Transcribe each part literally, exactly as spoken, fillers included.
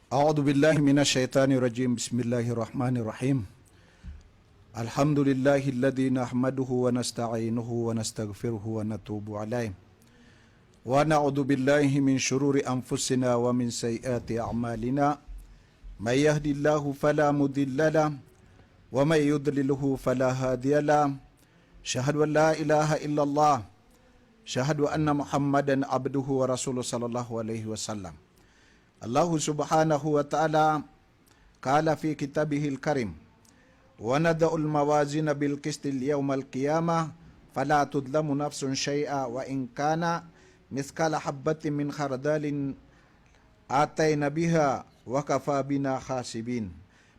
أعوذ بالله من الشيطان الرجيم. بسم الله الرحمن الرحيم. الحمد لله الذي نحمده ونستعينه ونستغفره ونتوب إليه. ونعوذ بالله من شرور أنفسنا ومن سيئات أعمالنا. من يهد الله فلا مضل له، ومن يضلله فلا هادي له. أشهد أن لا إله إلا الله. أشهد أن محمدا عبده ورسوله صلى الله عليه وسلم. الله سبحانه وتعالى قال في كتابه الكريم: ونضع الموازين بالقسط ليوم القيامة فلا تظلم نفس شيئا وإن كان مثقال حبة من خردل أتينا بها وكفى بنا حاسبين.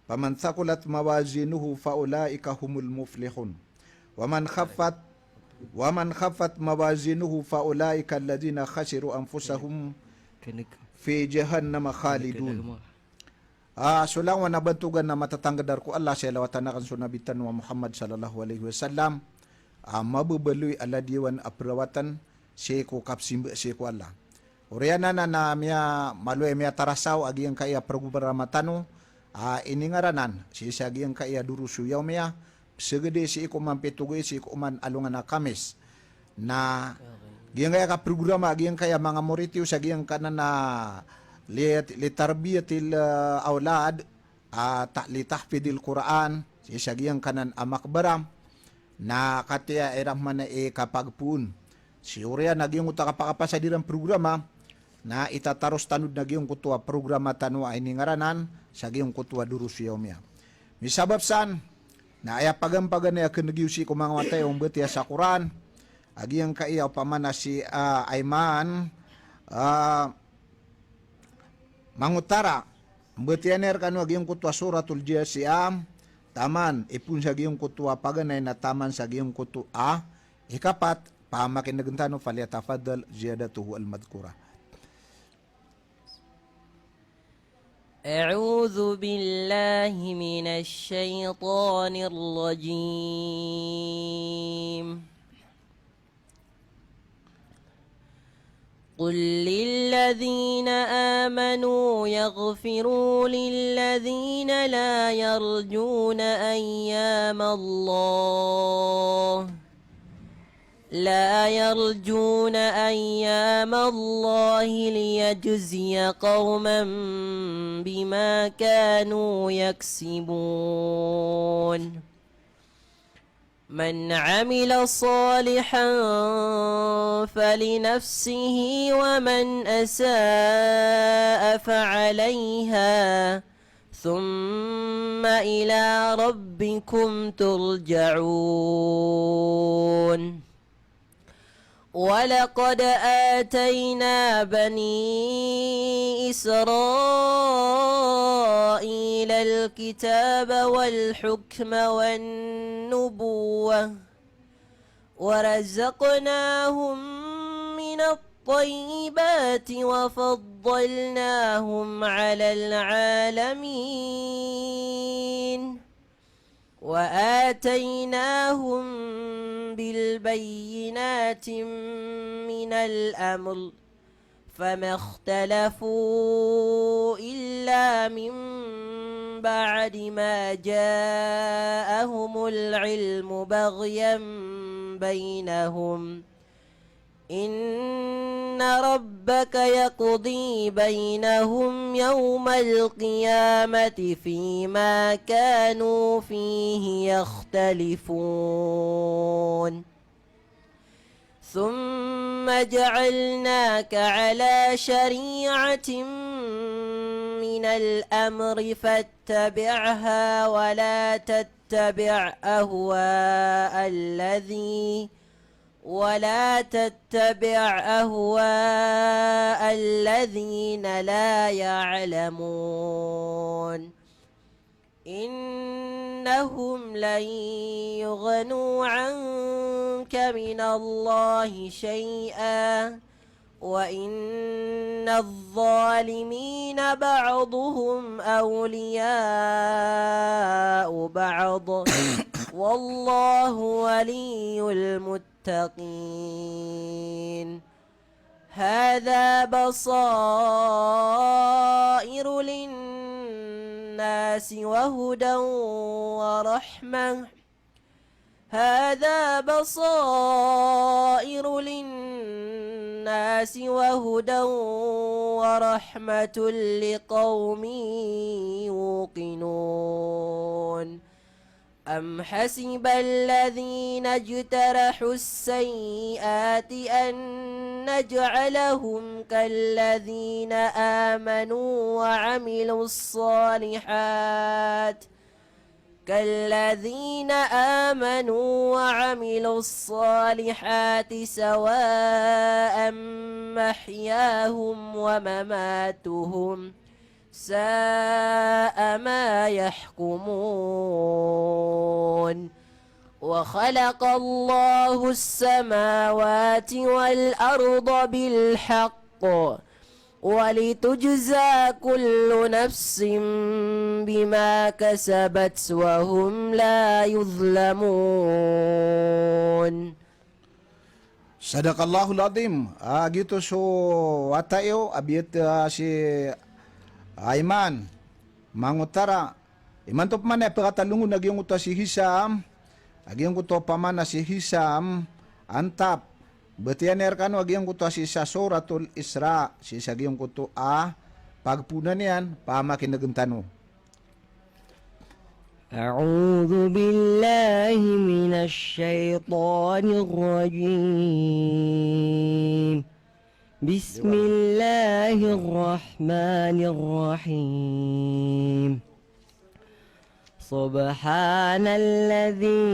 فمن ثقلت موازينه فأولئك هم المفلحون. ومن خفت، ومن خفت موازينه فأولئك الذين خسروا أنفسهم في جهنم خالدون. Ah, so langon a bantogan a matatangkdar ko Allah sa ilawatan akn so Nabi tano a Muhammad sallallahu alaihi wasallam, a mababaloy a ladiyawan a perawatan sii ko kapsimba sii ko Allah. Oriyan anan a miyamalo i miyatarasaw a giyangkai a programa tano a iningaranan sii sa giyangkai a Durus Yawmiya, psagadi sii ko man pito gii sii ko man alongan a Kamis. Na giyangkai a kaprograma a giyangkai a manga moritiyo sa giyangkanan a li, li tarbiyatil, eh, awlad, a ta, li tahfidil Qur'an, sii sa giyangkanan a makbara. Na katiya iran man i kapagpoon. Sii oriyan a giyangkoto a kapakapasad iran programa, na itataros tano dn a giyangkoto a programa tano a iningaranan sa giyangkoto a Durus Yawmiya. Misabap san, na aya pagampaganay akn giyo sii ko manga wata iyo mbatiya sa Qur'an, a giyangkai a opama na si, ah, Ayman, ah, Mangotara, mbatiya niyan rkano a giyangkoto a Suratul Jasiya, taman, ipoon sa giyangkoto a paganay na taman sa giyangkoto a ikapat, pamakinegn tano, falyatafaddal ziyadatuhu al-madhkura. أعوذ بالله من الشيطان الرجيم. قل للذين آمنوا يغفروا للذين لا يرجون أيام الله، لا يرجون أيام الله ليجزي قوما بما كانوا يكسبون. من عمل صالحا فلنفسه ومن أساء فعليها ثم إلى ربكم ترجعون. ولقد آتينا بني إسرائيل الكتاب والحكم والنبوة ورزقناهم من الطيبات وفضلناهم على العالمين. وآتيناهم بالبينات من الأمر فما اختلفوا إلا من بعد ما جاءهم العلم بغيا بينهم إن ربك يقضي بينهم يوم القيامة فيما كانوا فيه يختلفون. ثم جعلناك على شريعة من الأمر فاتبعها ولا تتبع أهواء الذي ولا تتبع أهواء الذين لا يعلمون إنهم لن يغنوا عنك من الله شيئا وإن الظالمين بعضهم أولياء بعض والله ولي المتقين هذا بصائر للناس وهدى ورحمة. هذا بصائر للناس وهدى ورحمة لقوم يوقنون. أم حسب الذين اجترحوا السيئات أن نجعلهم كالذين آمنوا وعملوا الصالحات، كالذين آمنوا وعملوا الصالحات سواء محياهم ومماتهم، ساء ما يحكمون. وخلق الله السماوات والأرض بالحق ولتجزى كل نفس بما كسبت وهم لا يظلمون. Sadaqallahul azim. Ah, giyoto so wata iyo, a biyat, ah, si Ayman Mangutara. Imanto pman a pkatalongon a giyangkoto a si Hisam, a giyangkoto pman a si Hisam Antap. Batiya niyan rkano a giyangkoto a sii sa Suratul Isra, sii sa giyangkoto a pagpoon iyan, pamakinegn tano. أعوذ بالله من الشيطان الرجيم. بسم الله الرحمن الرحيم. سبحان الذي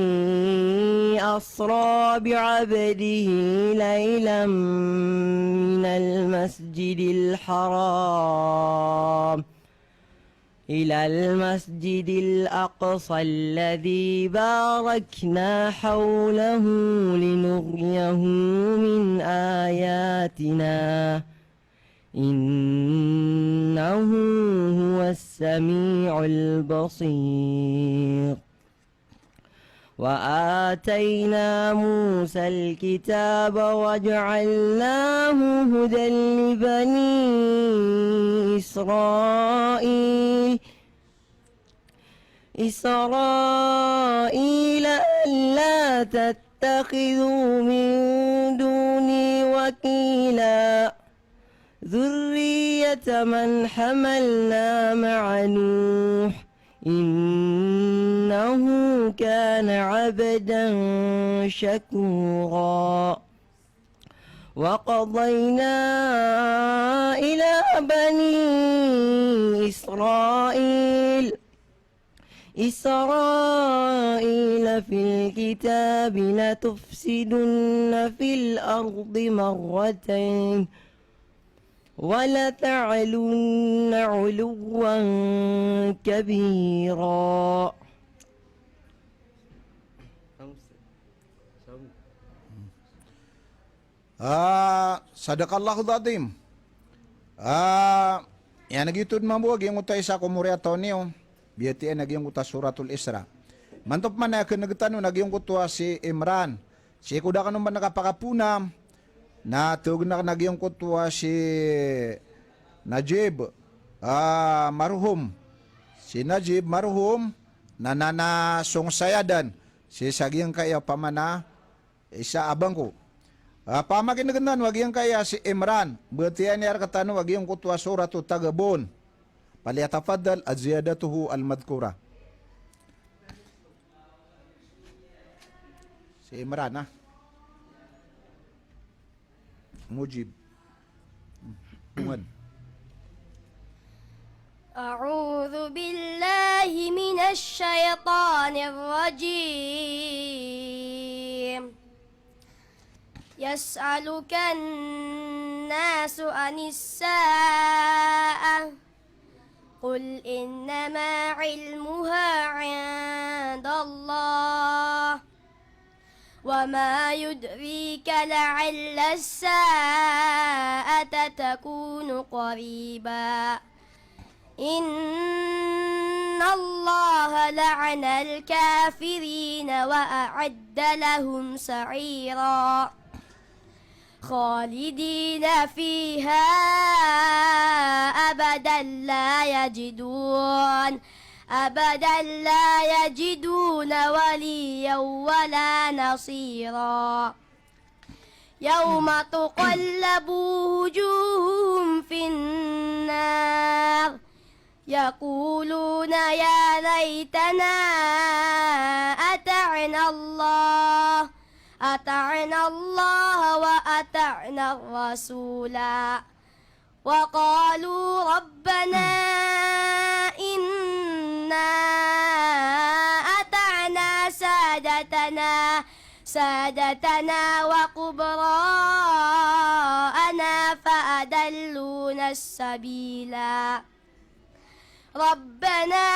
أسرى بعبده ليلا من المسجد الحرام إلى المسجد الأقصى الذي باركنا حوله لنريه من آياتنا إنه هو السميع البصير. وآتينا موسى الكتاب وجعلناه هدى لبني إسرائيل، إسرائيل ألا تتخذوا من دوني وكيلا. ذرية من حملنا مع نوح إنه كان عبدا شكورا. وقضينا إلى بني إسرائيل إسرائيل في الكتاب لتفسدن في الأرض مرتين ولتعلن علوا كبيرا. Ah, sadaqallahul azim. Ah, iyan a giyoto mambo a giyangkoto a isa ko moriyataw niyo. Biyatiya niyan a giyangkoto a Suratul Isra. Imanto pman a khaneg tano na giyangkoto a si Imran. Sii ko da kano man kapakapoon, na tawag akn a giyangkoto a si Najib, ah, marhum. Si Najib marhum, na, na, na song sayadan. Sii sa giyangkaya pamana isa a bangko. Ah, pamakinegn tano a giyangkaya si Imran, batiya niyan rktano a giyangkoto a Suratut Taghabun. Falyatafaddal ziyadatuhu al-madhkura. Si Imran, ah. Mujib. Bungan. أعوذ بالله من الشيطان الرجيم. يسألك الناس عن الساعة قل إنما علمها عند الله وما يدريك لعل الساعة تكون قريبا. إن الله لعن الكافرين وأعد لهم سعيرا. خالدين فيها أبدا لا يجدون أبدا لا يجدون وليا ولا نصيرا. يوم تقلب وجوههم في النار يقولون يا ليتنا أطعنا الله، أطعنا الله وأطعنا الرسولا. وقالوا ربنا إنا أطعنا سادتنا، سادتنا وكبراءنا فأضلونا السبيلا. ربنا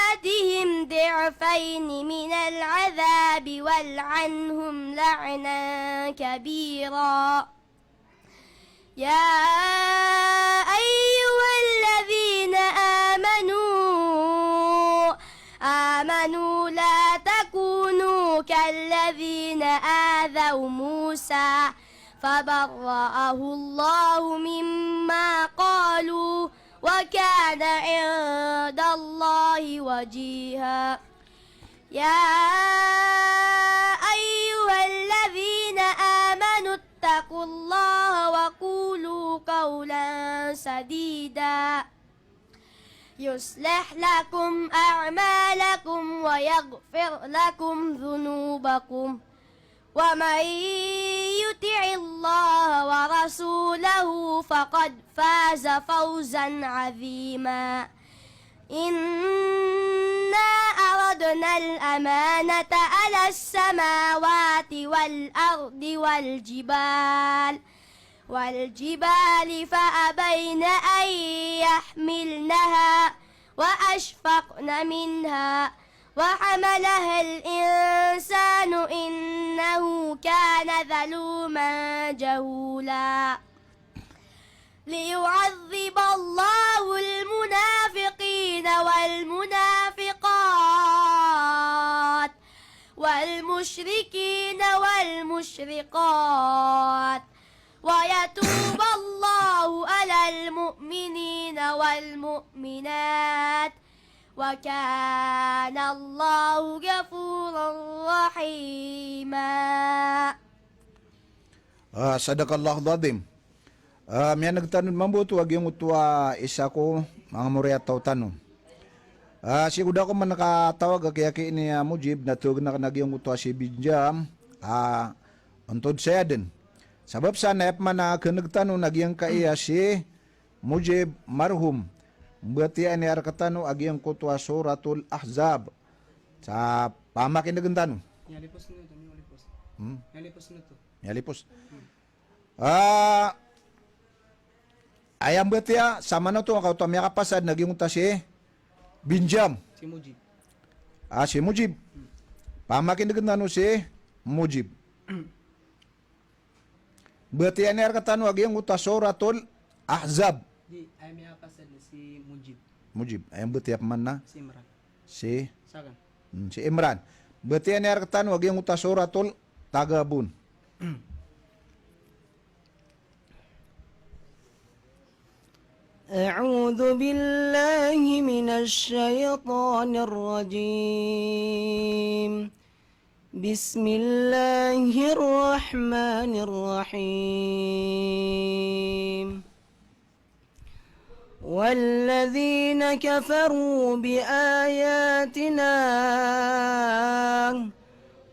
آتهم ضعفين من العذاب والعنهم لعنا كبيرا. يا أيها الذين آمنوا، آمنوا لا تكونوا كالذين آذوا موسى فبرأه الله مما قالوا وكان عند الله وجيها. يا أيها الذين آمنوا اتقوا الله وقولوا قولا سديدا يصلح لكم أعمالكم ويغفر لكم ذنوبكم ومن يطع الله ورسوله فقد فاز فوزا عظيما. إنا عرضنا الأمانة على السماوات والأرض والجبال، والجبال فأبين أن يحملنها وأشفقن منها وحملها الإنسان إنه كان ظلوما جهولا. ليعذب الله المنافقين والمنافقات والمشركين والمشركات ويتوب الله على المؤمنين والمؤمنات وكان الله غفورا رحيما. Ah, sadaqallahul azim. Ah, miyaneg tano mambo oto a giyangkoto a isa ko manga moriyataw tano. Ah, sii ko da ko man katawag a kiyaki ini a Mujib, na tawag na kna giyangkoto a si Binjam, ah, ontod saya dn. Sabap sa na aya pman a keneg tano na giyangkaya si Mujib marhum. Mbatiya niyan rktano a giyangkoto a Suratul Ahzab. Sa pamakinegen tano. Miyalipos na oto, miyalipos. Hmm? Miyalipos na oto. Miyalipos. Hmm. Ah, aya mbatiya, sa manoto nga kaoto a miyakapasad na giyangkoto a si Binjam. Si Mujib. Ah, si Mujib. Hmm. Pamakinegen tano si Mujib. Batiya niyan rktano a giyangkoto a Suratul Ahzab. Di, aya miyakapasad na si Mujib. Mujib. Aya mbatiya pman na? Si Imran. Si? Sakan. Hmm, si Imran. Batiya niyan rktano a giyangkoto a Suratul Taghabun. أعوذ بالله من الشيطان الرجيم. بسم الله الرحمن الرحيم. والذين كفروا بآياتنا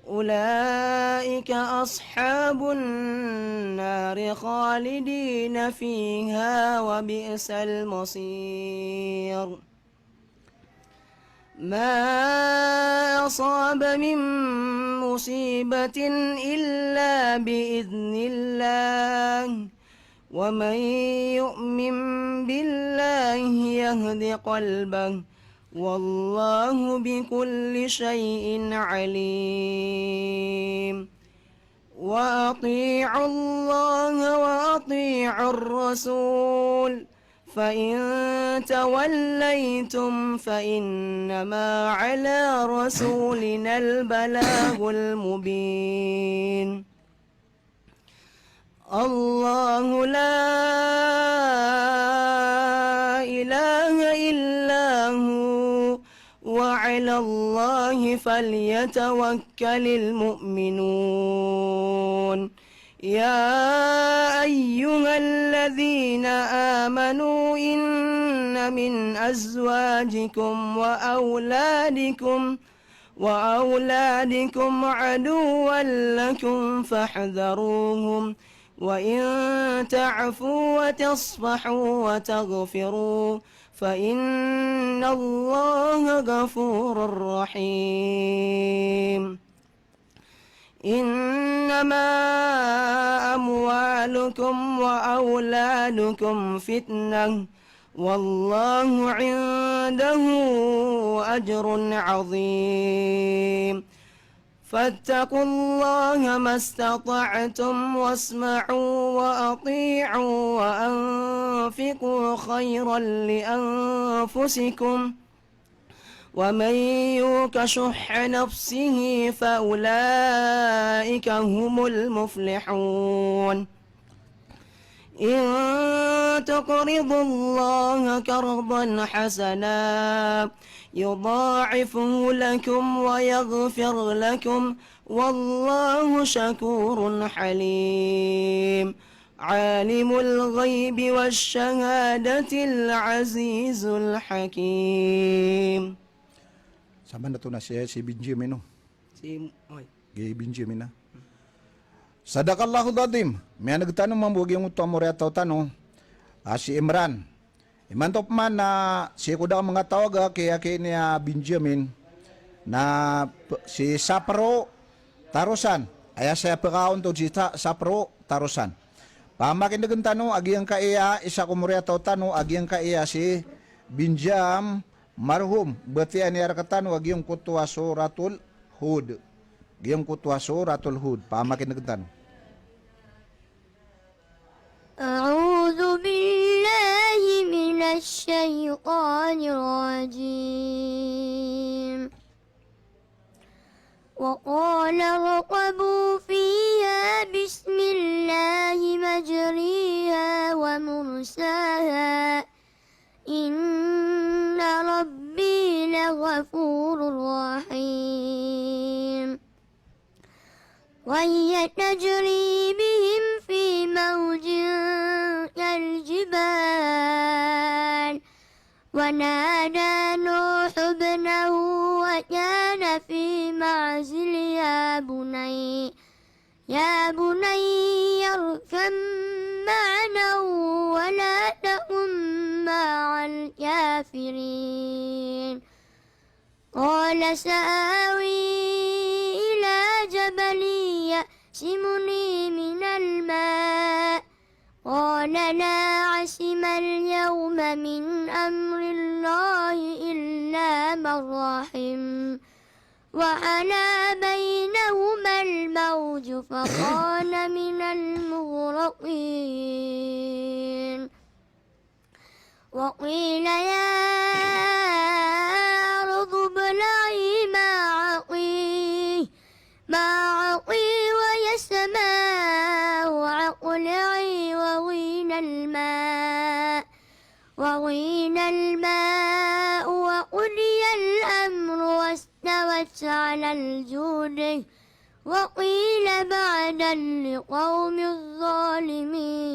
أولئك أصحاب النار خالدين فيها وبئس المصير. ما أصاب من مصيبة إلا بإذن الله، ومن يؤمن بالله يهد قلبه، والله بكل شيء عليم. وأطيعوا الله وأطيعوا الرسول، فإن توليتم فإنما على رسولنا البلاغ المبين. الله لا إله إلا هو على الله فليتوكل المؤمنون. يا أيها الذين آمنوا إن من أزواجكم وأولادكم وأولادكم عدوا لكم فاحذروهم، وإن تعفوا وتصفحوا وتغفروا فإن الله غفور رحيم. إنما أموالكم وأولادكم فتنة والله عنده أجر عظيم. فاتقوا الله ما استطعتم واسمعوا وأطيعوا وأنفقوا خيرا لأنفسكم ومن يوق شح نفسه فأولئك هم المفلحون. إن تقرضوا الله قرضا حسنا يضاعفه لكم ويغفر لكم والله شكور حليم. عالم الغيب والشهادة العزيز الحكيم. Saman da to na si, si Benjamin, no? Si, oy. Gi Benjamin, na. Sadaqallahul azim. Miyaneg tano mambo giyangkoto a moriyataw tano a si Imran. Imanto pman na sii ko da a manga tawag a ki, a ki niya Benjamin na p-, si Sapro Tarosan. Aya saya pekaon to si ta-, Sapro Tarosan. Pamakindegen tano a giyangkaya isa ko moriyataw tano a giyangkaya si Benjam Marhum, batiya niyan rktano a giyangkoto a Suratul Hud. Giyangkoto a Suratul Hud. Pamakindegen tano. أعوذ بالله من الشيطان الرجيم. وقال اركبوا فيها بسم الله مجريها ومرساها إن ربي لغفور رحيم. وهي تجري بهم في موج كالجبال ونادى نوح ابنه وكان في معزل يا بني، يا بني اركب معنا ولا تكن مع الكافرين. قال سآوي إلى جبل يعصمني من الماء. قال لا عصم اليوم من أمر الله إلا من رحم. وحال بينهما الموج فكان من المغرقين. وقيل يا أرض ابلعي ماء، ماء ويا السماء أقلعي وغيض الماء، وغيض الماء وقضي الأمر واستوت على الجودي وقيل بعدا للقوم الظالمين.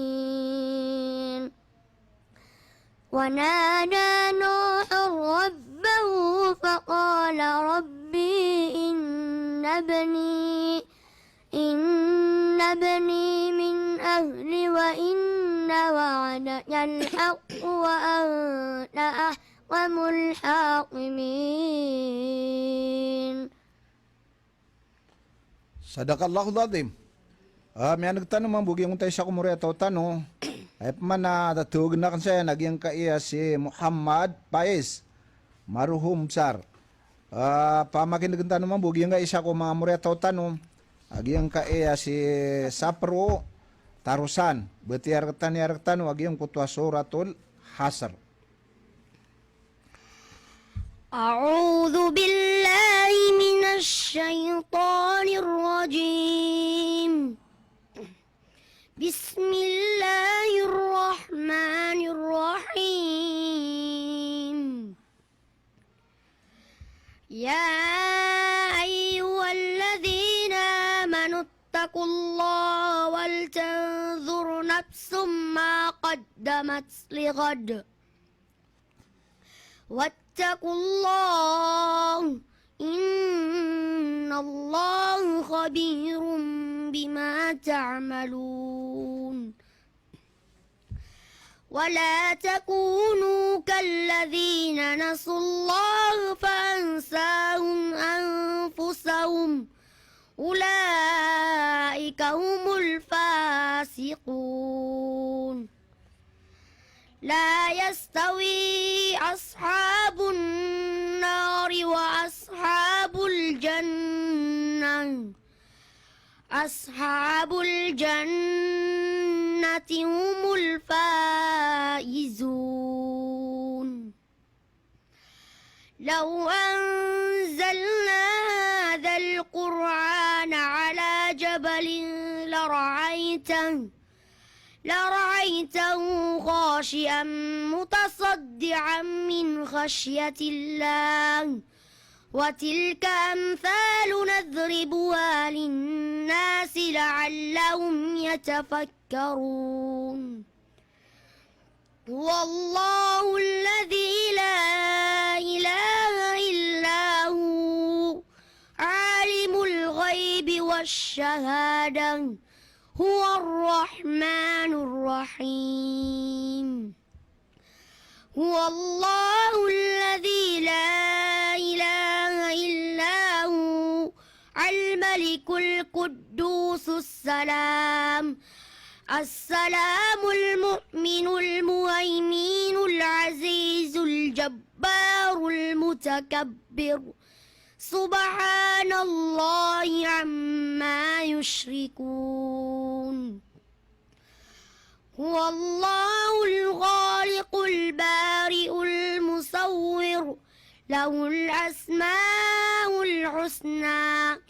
ونادى نوح ربه فقال رب إن ابني، إن ابني من أهلي وإن وعدك الحق وأنت أحكم الحاكمين. Sadaqallahul azim. Ah, miyaneg tano mambo giyangkoto a isa ko moriyataw tano. Aya pman a tatawag aken saya na giyangkaya si Muhammad Faiz Maruhum Sar. Ah, pamakindegen tano mambo giyangkaya isa ko manga moriyataw tano a giyangkaya si Sapro Tarosan. Batiya rektano, rektano a giyangkoto a Suratul Hasr. أعوذ بالله من الشيطان الرجيم. بسم الله الرحمن الرحيم. يا أيها الذين آمنوا اتقوا الله ولتنظر نفس ما قدمت لغد واتقوا الله إن الله خبير بما تعملون. ولا تكونوا كالذين نسوا الله فأنساهم أنفسهم أولئك هم الفاسقون. لا يستوي أصحاب النار وأصحاب الجنة أصحاب الجنة هم الفائزون. لو أنزلنا هذا القرآن على جبل لرأيته لرأيته خاشعا متصدعا من خشية الله وتلك أمثال نضربها للناس لعلهم يتفكرون. هو الله الذي لا إله إلا هو عالم الغيب والشهادة هو الرحمن الرحيم. هو الله الذي لا إله إلا هو الملك القدوس السلام السلام المؤمن المهيمن العزيز الجبار المتكبر سبحان الله عما يشركون. هو الله الخالق البارئ المصور له الأسماء الحسنى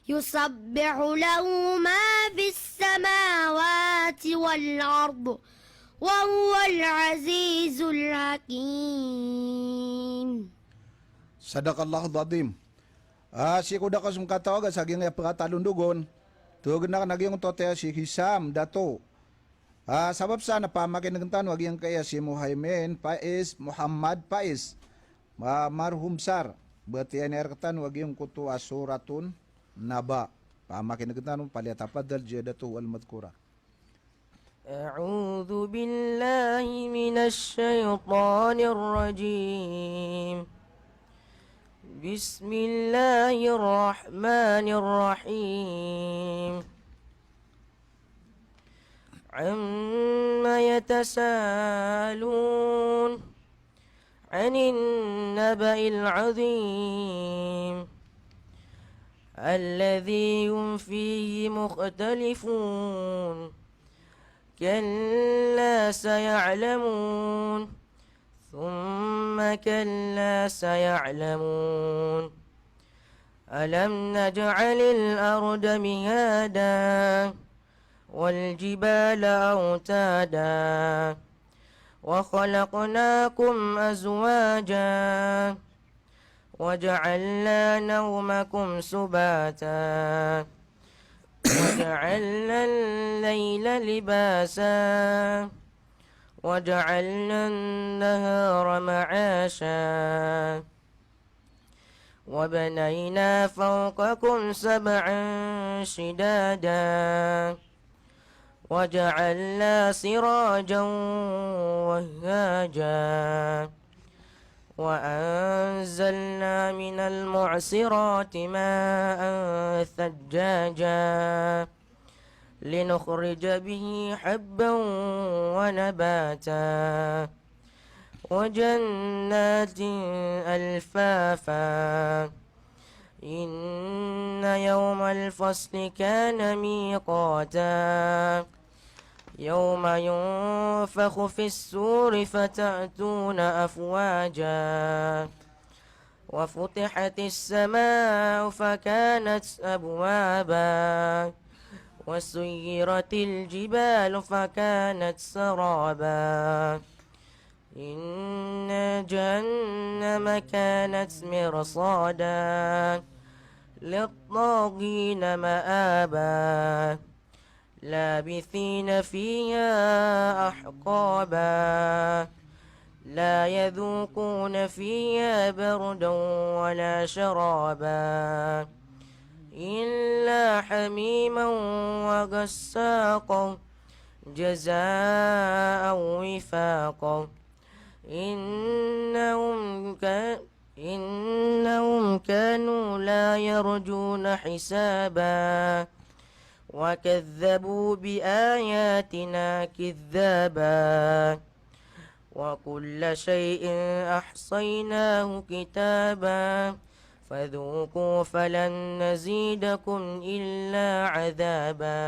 يسبح له ما في السماوات والأرض وهو العزيز الحكيم. Sadaqallahul Azim. Ah, sii ko da kasong katawaga sa giyangkaya pekatalondogon. Towag na kena giyangkoto a taya si Hisam Dato. Ah, sabap sa na pamakinegen tano a giyangkaya si Muhaimin Faiz, Muhammad Faiz. Ma-, marhum sar. Batiya niyan rektano a giyangkoto a Suratun Naba. Pamakinegen tano, falyatafaddal jiyadatuhu al-madhkura. أعوذ بالله من الشيطان الرجيم. بسم الله الرحمن الرحيم. عم يتساءلون. عن النبأ العظيم الذي هم فيه مختلفون. كلا سيعلمون. ثم كلا سيعلمون. ألم نجعل الأرض مهادا والجبال أوتادا وخلقناكم أزواجا وجعلنا نومكم سباتا وجعلنا الليل لباسا وجعلنا النهار معاشا وبنينا فوقكم سبعا شدادا وجعلنا سراجا وهاجا وأنزلنا من المعصرات ماء ثجاجا لنخرج به حبا ونباتا وجنات ألفافا. إن يوم الفصل كان ميقاتا. يوم ينفخ في الصور فتأتون أفواجا. وفتحت السماء فكانت أبوابا. وسيرت الجبال فكانت سرابا. إنا جهنم كانت مرصادا للطاغين مآبا لابثين فيها أحقابا لا يذوقون فيها بردا ولا شرابا إلا حميما وغساقا جزاء وفاقا إنهم كا-، إنهم كانوا لا يرجون حسابا وكذبوا بآياتنا كذابا وكل شيء أحصيناه كتابا فذوقوا فلن نزيدكم إلا عذابا.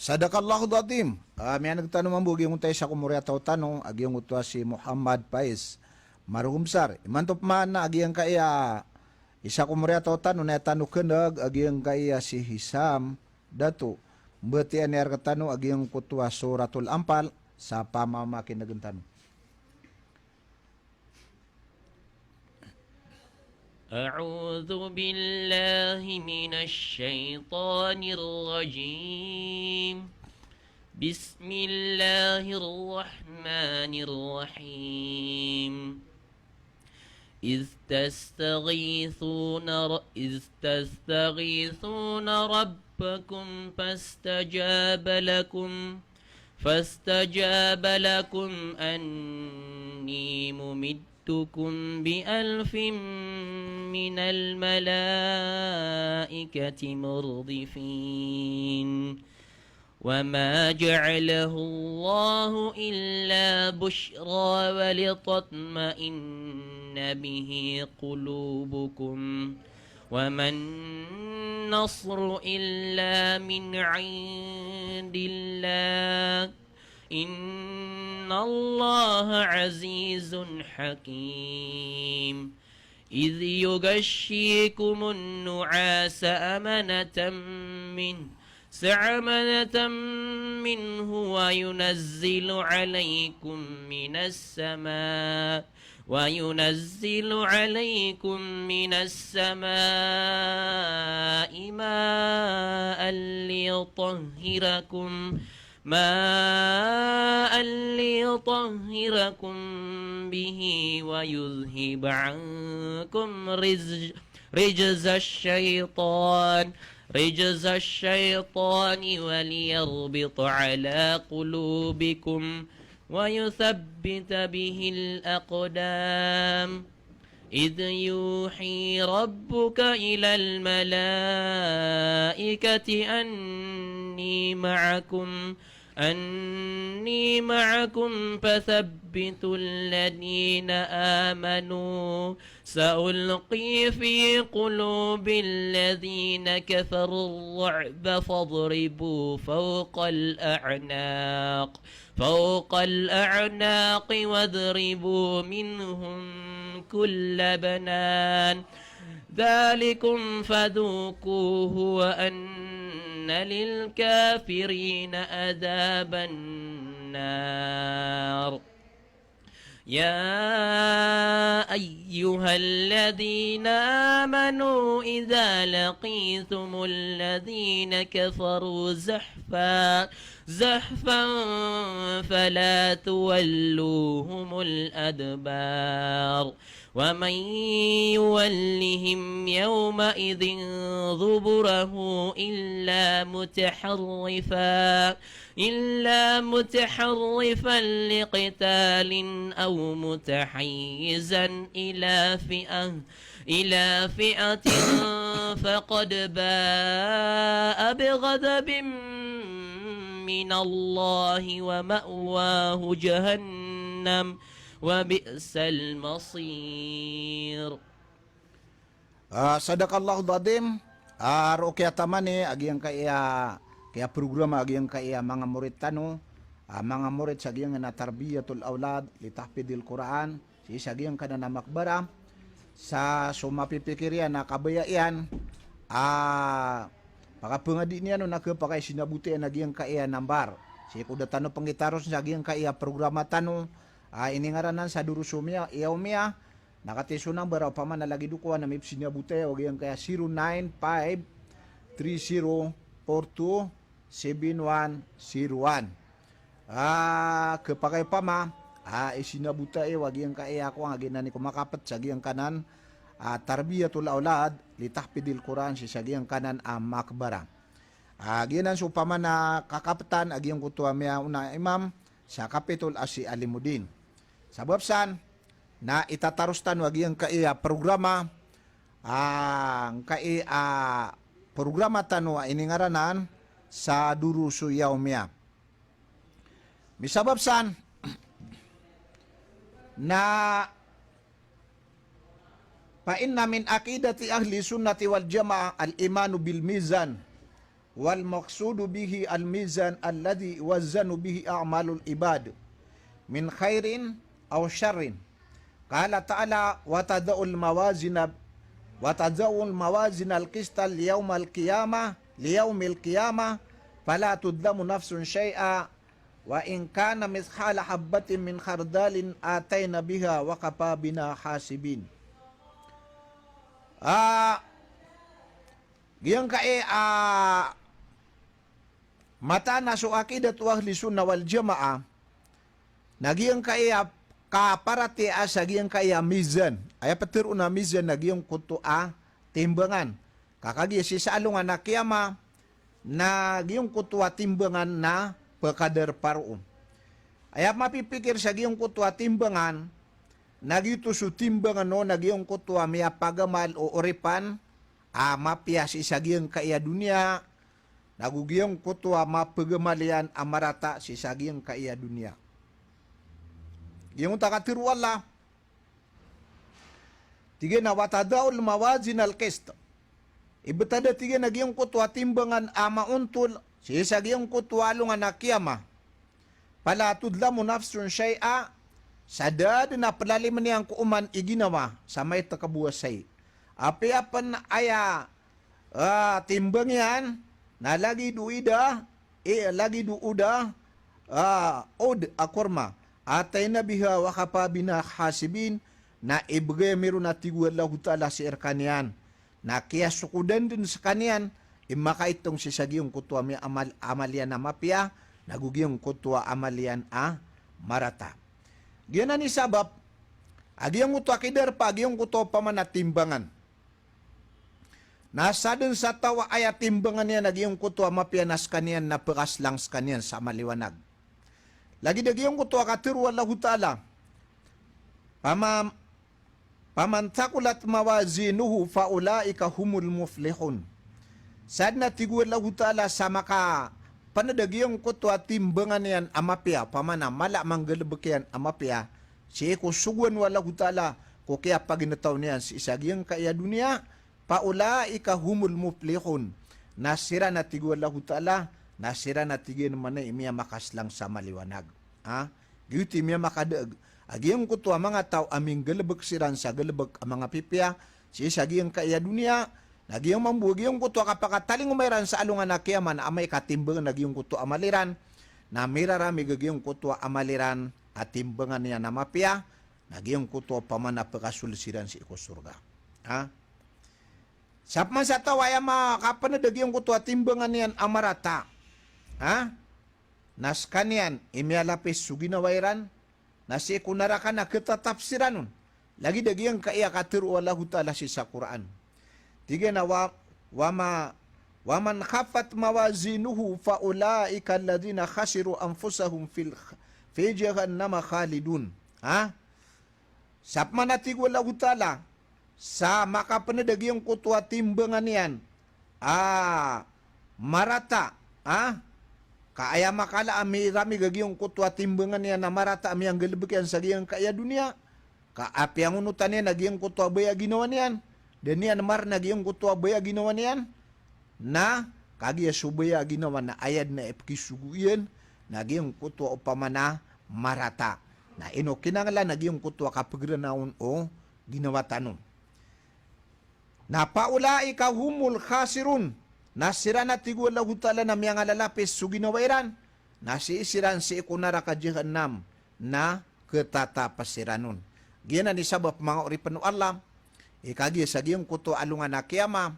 Sadaqallahul Azim. Ah, miyaneg tano mambo a giyangkoto a isa ko moriyataw tano, a giyangkoto a si Muhammad Faiz Marugumsar. Imanto pman a giyangkaya isa ko moriyataw tano na aya tano keneg a giyangkaya si Hisam Dato. Mbatiya niyan rektano a giyangkoto a Suratul Anfal sa pamamakinegen tano. أعوذ بالله من الشيطان الرجيم. بسم الله الرحمن الرحيم. إذ تستغيثون ر-، إذ تستغيثون ربكم فاستجاب لكم، فاستجاب لكم أني ممدكم بألف من الملائكة مردفين. وما جعله الله إلا بشرى ولتطمئن به قلوبكم وما النصر إلا من عند الله إن الله عزيز حكيم. إذ يغشيكم النعاس أمنة منه، أمنة منه وينزل عليكم من السماء، وينزل عليكم من السماء ماء ليطهركم ماء ليطهركم به ويذهب عنكم رجز، رجز الشيطان، رجز الشيطان وليربط على قلوبكم ويثبت به الأقدام. إذ يوحي ربك إلى الملائكة أني معكم، أني معكم فثبتوا الذين آمنوا، سألقي في قلوب الذين كفروا الرعب فاضربوا فوق الأعناق، فوق الأعناق واضربوا منهم كل بنان، ذلكم فذوقوه وأن للكافرين عذاب النار. يا أيها الذين آمنوا إذا لقيتم الذين كفروا زحفا، زحفا فلا تولوهم الأدبار. ومن يولهم يومئذ دبره إلا متحرفا، إلا متحرفا لقتال أو متحيزا إلى فئة، إلى فئة فقد باء بغضب من الله ومأواه جهنم وبئس المصير. Ah, sadaqallahul azim. Ah, roo kiyataman i a giyangkaya, kaya programa a giyangkaya manga morit tano, ah, manga morit sa giyangkana tarbiyatul awlad li tahfidhil Qur'an, sii sa giyangkana makbara, sa so mapipikir iyan a kabaya iyan, ah, pakapangadi niyan on a kepakay sinaboti iyan a giyangkaya nambar. Sii ko da tano pengitaros sa giyangkaya programa tano, A, iningaranan sa Durusu Miya, Yawmiya, na katii so number a opama na lagid o kowan a mipsinabota iyo a giyangkaya zero nine five three zero four two seven one zero one. A, khapakay opama a isinabota iyo a giyangkaya kowan a giyanan i komakapet sa giyangkanan a tarbiyatul awlad li tahfidhil Qur'an sii sa giyangkanan a makbara. A, giyanan so opama na kakapetan a giyangkoto a miyaona a imam sa Kapitol a si Alimuddin. Sabap san na itataros tano a giyangkaya programa, a, ngkaya programa tano a iningaranan sa Durusu Yawmiya. Misabap san na فإن من عقيدة أهل السنة والجماعة الإيمان بالميزان، والمقصود به الميزان الذي يوزن به أعمال العباد من خير أو شر. قال تعالى: وتضع الموازين، وتضع الموازين القسط ليوم القيامة، ليوم القيامة، فلا تظلم نفس شيئا، وإن كان مثقال حبة من خردل أتينا بها وكفى بنا حاسبين. A, giyangkaya a mataan a so aqidah o Ahli Sunnah wal Jamaah na giyangkaya kaparatiyaya sa giyangkaya mizan. Aya petero a mizan na giyangkoto a timbangan. Ka kagiya sii sa alongan a kiyama na giyangkoto a timbangan na pekadarpa roo. Aya mapipikir sa giyangkoto a timbangan na giyoto so timbangan o na giyangkoto a miyapagamal o oripan a mapiya sii sa giyangkaya doniya, nago giyangkoto a mapagamal iyan a marata sii sa giyangkaya doniya. Giyangkoto a katero o Allah, tig iyan a: وتضع الموازين القسط. Ibetad a tig iyan a giyangkoto a timbangan a maontol sii sa giyangkoto a alongan a kiyama. فلا تظلم نفس شيئا, sa da den a pelalimen iyan ko oman i ginawa sa maito ka bo a sai. Apiya pen aya, a, timbang iyan na lagid o ida, i, lagid o oda, a, od a korma. أتينا بها وكفى بنا حاسبين, na ibegay ami ron a tig o Allahu Ta'ala sii rekaniyan na kiyasokodan den sekaniyan i makaitong sii sa giyangkoto a miyamal, amal iyan a mapiya, nago giyangkoto a amal iyan a marata. Giyanan i sabap a giyangkoto a kidarpa a giyangkoto a opama na timbangan. Na sa den sa taw a aya timbangan iyan a giyangkoto a mapiya na sekaniyan na pekaslang sekaniyan sa maliwanag. Lagid a giyangkoto a katero o Allahu Ta'ala, فمن فمن ثقلت موازينه فأولئك هم المفلحون. Sa den a tig o Allahu Ta'ala sa makapened a giyangkoto a timbangan iyan a mapiya, opama na mala a manggalebek iyan a mapiya, sii ko sogoan o Allahu Ta'ala ko kiyapaginetaw niyan sii sa giyangkaya doniya, فأولئك هم المفلحون. Na siran a tig o Allahu Ta'ala, na siran a tig iyan mambo i miyamakaslang sa maliwanag. Ha? Giyoto i miyamakadaeg a giyangkoto a manga taw a minggalebek siran sa galebek a manga pipiya sii sa giyangkaya doniya, na giyang mambo a giyangkoto a kapakatalingoma iran sa alongan a kiyama na amay ka timbangan a giyangkoto a amal iran, na miraramig a giyangkoto a amal iran a timbangan iyan a mapiya, na giyangkoto a opama na pekasold siran sii ko sorga. Ha? Sa pman sa taw a aya makapened a giyangkoto a timbangan iyan a marata, ha? Na sekaniyan i miyalapis so ginawa iran, na sii ko naraka na ketatap siran on. Lagid a giyangkaya katero o Allahu Ta'ala sii sa Qur'an. Tig iyan a wa, wa ma, ومن خفت موازينه فأولئك الذين خسروا أنفسهم في ال-، في جهنم خالدون. Ha? Sa pman a tig o Allahu Ta'ala, sa makapened a giyangkoto a timbangan iyan a marata, ha? Ka aya makala a miramig a giyangkoto a timbangan iyan a marata a miyanggalebek iyan sa giyangkaya doniya, ka apiya ngonotan iyan a giyangkoto a baya a ginawa niyan, da niyan marna giyangkoto a baya a ginawa niyan, na kagiya so baya a ginawa na aya den a ipekisogo iyan na giyangkoto a opama na marata. Na ino kinanglan a giyangkoto a kapegerana on o ginawa tano. Na فأولئك هم الخاسرون. Na siran a tig o Allahu Ta'ala na miyangalalapis so ginawa iran, na sii siran sii ko naraka jahannam, na ketatapes iran on. Giyanan i sabap manga oripen o Allah, i kagiya sa giyangkoto a alongan a kiyama,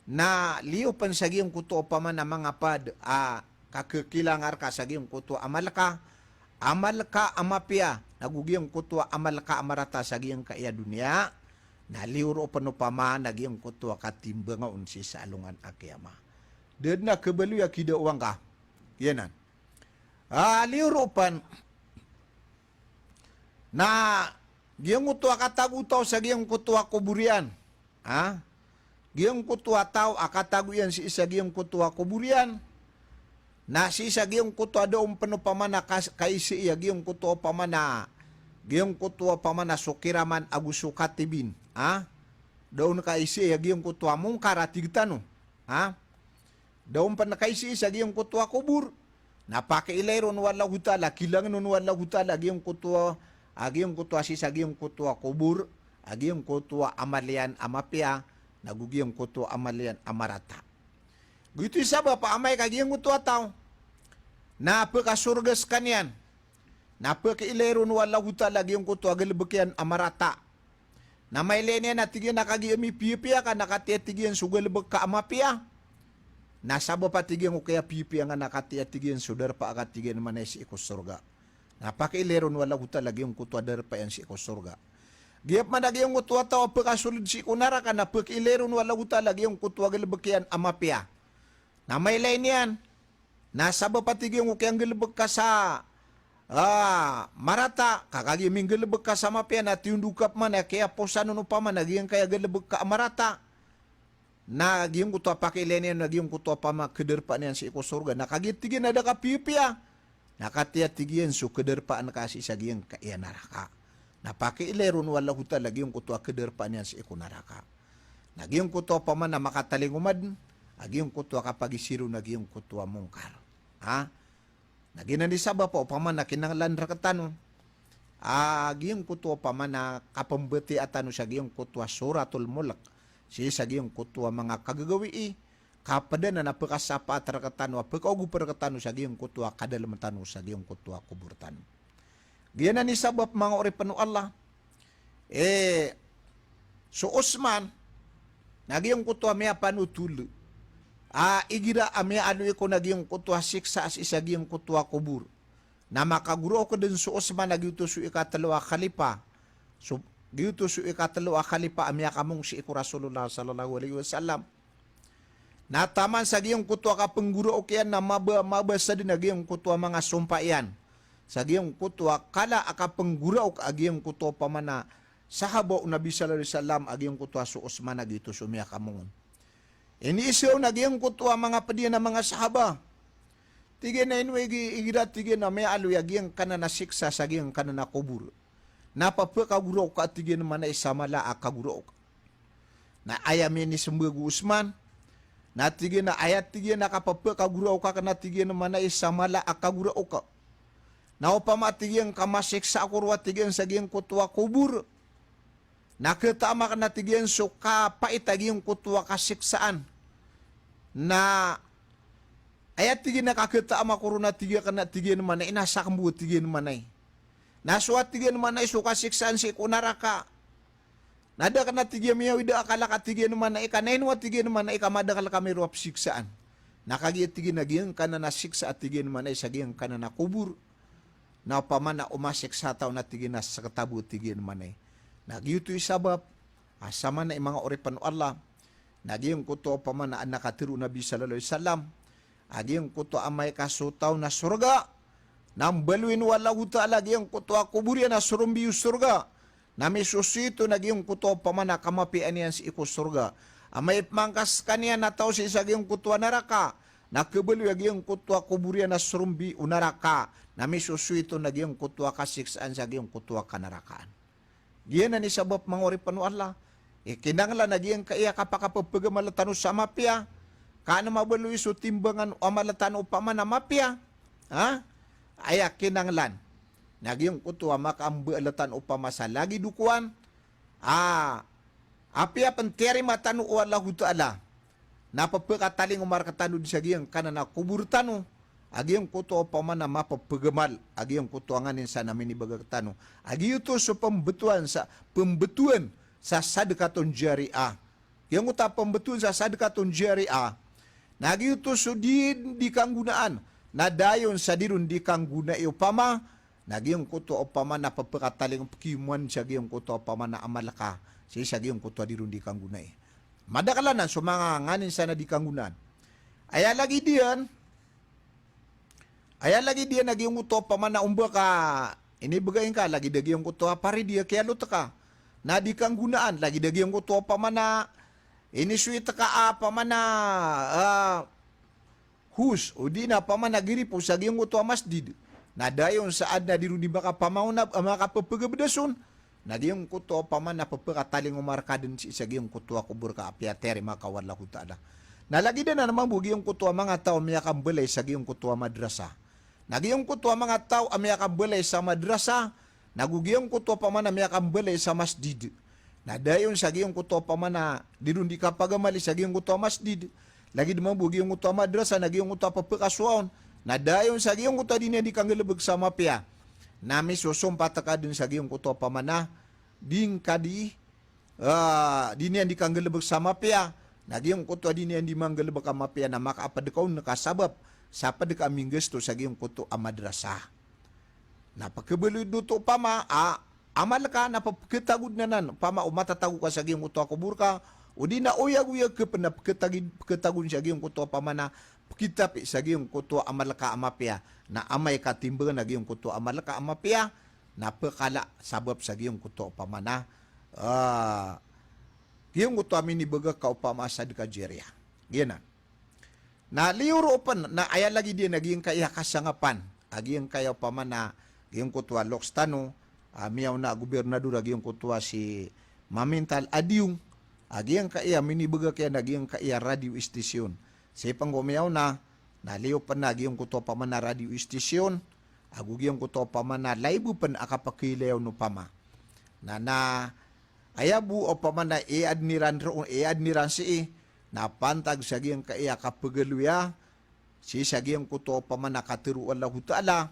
na liyo pen sa giyangkoto opama na manga pad a kakekilangar ka sa giyangkoto a amal ka, amal ka a mapiya, nago giyangkoto a amal ka a marata sa giyangkaya doniya, na liyo ro pen opama na giyangkoto a katimbanga on sii sa alongan a kiyama. Da den a kebaloy a kidaawan ka. Giyanan. A, liyo ro pen na giyangkoto a katago o taw sa giyangkoto a kobor iyan. Ha? Giyangkoto a taw a katago iyan sii sa giyangkoto a kobor iyan. Na sii sa giyangkoto a da on pen opama na kas-, kaisii a giyangkoto opama na, giyangkoto opama na so kiraman ago so katibin. Ha? Da on kaisii a giyangkoto a mongkar a tig tano. Ha? Da on pen kaisii sa giyangkoto a kobor. Na pakiilay ron o Allahu Ta'ala, kilangen on o Allahu Ta'ala a giyangkoto a, a giyangkoto a sii sa giyangkoto a kobor, a giyangkoto a amal iyan a mapiya, nago giyangkoto a amal iyan a marata. Giyoto i sabap a amay ka giyangkoto a taw na pekasorga sekaniyan, na pakiilay ron o Allahu Ta'ala a giyangkoto a galebek iyan a marata. Na mailay niyan a tig iyan a kagiya mipiyapiya ka na katiya tig iyan so galebek ka a mapiya. Na sabap a tig iyan ko kiyapiyapiya nga na katiya tig iyan so darpa a ka tig iyan manay sii ko sorga. Na pakiilay ron o Allahu Ta'ala a giyangkoto a darpa iyan sii ko sorga. Giya pman a giyangkoto a taw a pekasoled sii ko naraka na pakiilay ron o Allahu Ta'ala a giyangkoto a galebek iyan a mapiya. Na mailay niyan, na sabap a tig iyan ko kiyanggalebek ka sa, ah, marata, ka kagiya minggalebek ka sa mapiya na tiyondog ka pman a kiyaposan on opama na giyangkaya galebek ka a marata. Na giyangkoto a pakiilay niyan, na giyangkoto a pama kedarpa niyan sii ko sorga. Na kagiya tig iyan a da ka piyapiya, na katiya tig iyan so kedarpaan ka sii sa giyangkaya naraka. Na pakiilay ron o Allahu Ta'ala a giyangkoto a kedarpa niyan sii ko naraka. Na giyangkoto opama na makatalingoma den a giyangkoto a kapagiziro na giyangkoto a mongkar. Ha? Na giyanan i sabap a opama na kinanglan rektano a giyangkoto opama na kapembatiyaa tano sa giyangkoto a Suratul Mulk sii sa giyangkoto a manga kagagawii, ka ped anan a pekasapaat rektano a pekaogop rektano sa giyangkoto a kadalem tano sa giyangkoto a kobor tano. Giyanan i sabap manga oripen o Allah, eh, so Osman, na giyangkoto a miyapanotol a igira a miyaaloy kon a giyangkoto a siksa sii sa giyangkoto a kobor. Na makagoraok den so Osman a giyoto so ikatelo a khalifa. So, giyoto so ikatelo a khalifa a miyakamong sii ko Rasulullah sallallahu alaihi wasallam. Na taman sa giyangkoto a kapenggoraok iyan na maba-, mabasa den a giyangkoto a manga sompa iyan. Sa giyangkoto a kala a kapenggoraok a giyangkoto opama na sahaba o Nabi sallallahu alaihi wasallam a giyangkoto a so Osman a giyoto so miyakamong on. Iniiza on a giyangkoto a manga ped iyan a manga sahaba. Tig iyan a ino igi-, igira tig iyan a miyaaloy a giyangkanan a siksa sa giyangkanan a kobor. Na pepekagoraok ka tig iyan manay sa mala a kagoraok. Na aya minisembag o Osman, na tig iyan a aya tig iyan a kapepekagoraok ka na tig iyan manay sa mala a kagoraok. Na opama tig iyan ka masiksa ako roo a tig iyan sa giyangkoto a kobor. Na ketaam aken a tig iyan so kapait a giyangkoto a kasiksaan. Na aya tig iyan a kaketaam ako roo na tig iyan ka na tig iyan manay, na sakmbo tig iyan manay. Na so a tig iyan manay so kasiksaan sii ko naraka. Na da aken a tig iyan miyawid a akal a ka tig iyan manay ka, na ino a tig iyan manay ka madakl kami roo a pesiksaan. Na kagiya tig iyan a giyangkanan a siksa a tig iyan manay sa giyangkanan a kobor. Na opama na o masiksa a taw na tig iyan a sekta bo tig iyan manay. Na giyoto i sabap a samanay manga oripen o Allah, na giyangkoto opama na aden a katharo o Nabi sallallahu alaihi wasallam a giyangkoto amay ka so taw na sorga na mbaloyin o Allahu Ta'ala a giyangkoto a kobor iyan a sorombi o sorga. Na misosoy oto na giyangkoto opama na kamapiyaan iyan sii ko sorga. Amay pman ka sekaniyan na taw sii sa giyangkoto a naraka na kebaloy a giyangkoto a kobor iyan a sorombi o naraka. Na misosoy oto na giyangkoto a kasiksaan sa giyangkoto a kanarakaan. Giyanan i sabap manga oripen o Allah. Ikinanglan a giyangkaya kapakapepegam a amal tano sa mapiya. Ka aden a mabaloy so timbangan o amal tano opama na mapiya. Ha? Aya kinanglan. Na giyangkoto a makaamba a amal tano opama sa lagid o kowan. A, apiya pen tiyarima tano o Allahu Ta'ala na pepekatalingoma rektano di sa giyangkanan a kobor tano, a giyangkoto opama na mapepegmal a giyangkoto a nganin san a minibagak tano a giyoto so pembetowan sa, pembetowan sa sadaqatun jariyah. Giyangkoto a pembetowan sa sadaqatun jariyah na giyoto so di, di kanggonaan, na dayon sa di ron di kanggonai opama na giyangkoto opama na pepekatalingoma, pekimowan sa giyangkoto opama na amal ka sii sa giyangkoto a di ron di kanggonai. Madakl anan so manga nganin san a di kanggonaan. Aya lagid iyan, aya lagid iyan a giyangkoto opama na ombaka inibegay ngka, lagid a giyangkoto a paridi a kiyalot ka na di kanggonaan, lagid a giyangkoto opama na inisweet ka a opama na, ah, hose, odi na opama na giripo sa giyangkoto a masjid. Na dayon sa aden a di ron di makapamaonab, ah, makapepegebed a son, na giyangkoto opama na pepekatalingoma rka den sii sa giyangkoto a kobor ka a piyatiyarima ka o Allahu Ta'ala. Na lagid anan mambo giyangkoto a manga taw a miyakambalay sa giyangkoto a madrasa. Na giyangkoto a manga taw a miyakambalay sa madrasa, nago giyangkoto opama na miyakambalay sa masjid. Na dayon sa giyangkoto opama na di ron di kapagamal sa giyangkoto a masjid, lagid mambo giyangkoto a madrasa, na giyangkoto a pepekasowa on. Na dayon sa giyangkoto a di niyan di kanggalebek sa mapiya, na misosompat ka den sa giyangkoto opama na di ngka di, ah, di niyan di kanggalebek sa mapiya. Na giyangkoto a di niyan di manggalebek a mapiya na makaaped ka on ka sabap sa ped ka minggasto sa giyangkoto a madrasa. Na pekebaloy den oto opama a amal ka na peketagod anan, opama o matatago ka sa giyangkoto a kobor ka, odi na oyagoyag ka pen na peketagi, peketagon sa giyangkoto opama na pekitapi sa giyangkoto a amal ka a mapiya. Na amay ka timbangan a giyangkoto a amal ka a mapiya, na pekala sabap sa giyangkoto opama na, ah, giyangkoto a minibagak ka opama a sadaqah jariyah. Giyanan. Na liyo roo pen, na aya lagid iyan a giyangkaya kasangapan a giyangkaya opama na giyangkoto a loks tano a miyaona a gobernador a giyangkoto a si Mamintal Adiong, a giyangkaya minibagak iyan a giyangkaya radio station. Sii pen ko miyaona, na liyo pen a giyangkoto opama na radio station, ago giyangkoto opama na live pen a kapakiilaya on opama. Na, na aya bo opama na i-add iran roo, i-add iran sii, na pantag sa giyangkaya kapegaloya sii sa giyangkoto opama na katero o Allahu Ta'ala,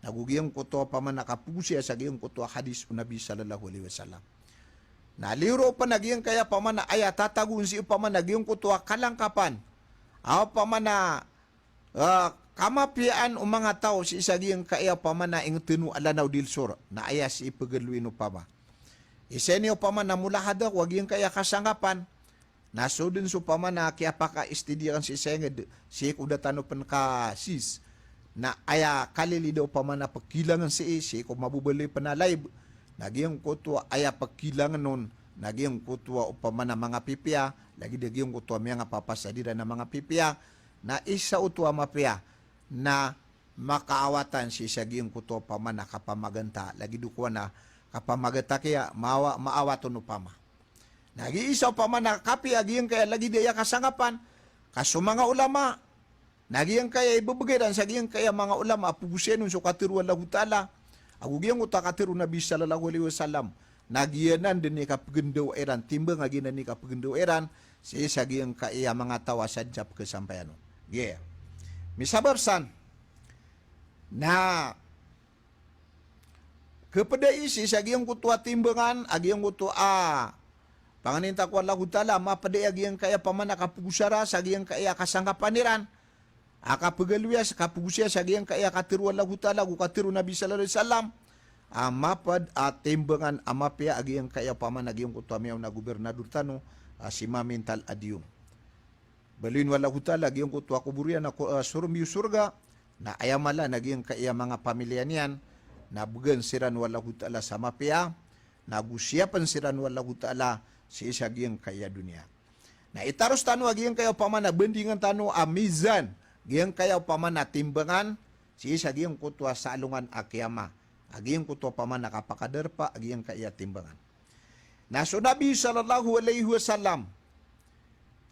nago giyangkoto opama na kapegosaya sa giyangkoto a hadis o Nabi sallallahu alaihi wasallam. Na liyo roo pen a giyangkaya opama na aya tatago on sii opama na giyangkoto a kalangkapan a opama na, ah, kamapiyaan o manga taw sii sa giyangkaya opama na inged tano a Lanao del Sur, na aya sii pegaloyin opama. Isa ini opama na mulahada ko a giyangkaya kasangapan, na so den so opama na kiyapaka-study aken sii sa inged, sii ko da tano pen ka-sis. Na aya kalilid a opama na pekilangen sii, sii ko mababaloy pen a live, na giyangkoto a aya pekilangen on, na giyangkoto a opama na manga pipiya, lagid a giyangkoto a miyangapapasad iran a manga pipiya, na isa oto a mapiya na makaawatan sii sa giyangkoto opama na kapamaganta, lagid o kowan a kapamaganta kiya, maawa-, maawat on opama. Na giya isa opama na kapiya a giyangkaya lagid aya kasangapan, ka so manga ulama, na giyangkaya ibebegay iran sa giyangkaya manga ulama a pegosayan on so katero o Allahu Ta'ala, ago giyangkoto a katero o Nabi sallallahu alaihi wasallam, na giyanan den i kapegendawa iran, timbang a giyanan i kapegendawa iran sii sa giyangkaya manga taw a sadn sa pekesampayan on. Giya. Misabap san, na kepedai sii sa giyangkoto a timbangan a giyangkoto a panganinta ko Allahu Ta'ala, mapedai a giyangkaya opama na kapegosaya sa giyangkaya kasangkapan iran a kapegaloya, kapegosaya sa giyangkaya katero o Allahu Ta'ala ago katero o Nabi sallallahu alaihi wasallam, a maped a timbangan a mapiya a giyangkaya opama na giyangkoto a miyaona a gobernador tano a si Mamintal Adiong. Baloyin o Allahu Ta'ala giyangkoto a kobor iyan a ko-, ah, sorombi o sorga, na aya mala na giyangkaya manga pamilya niyan, na began siran o Allahu Ta'ala sa mapiya, na go siyapen siran o Allahu Ta'ala sii sa giyangkaya doniya. Na itaros tano a giyangkaya opama na bandingan tano a mizan, giyangkaya opama na timbangan, sii sa giyangkoto a saalongan a kiyama, a giyangkoto opama na kapakadarpa a giyangkaya timbangan. Na so Nabi sallallahu alaihi wasallam,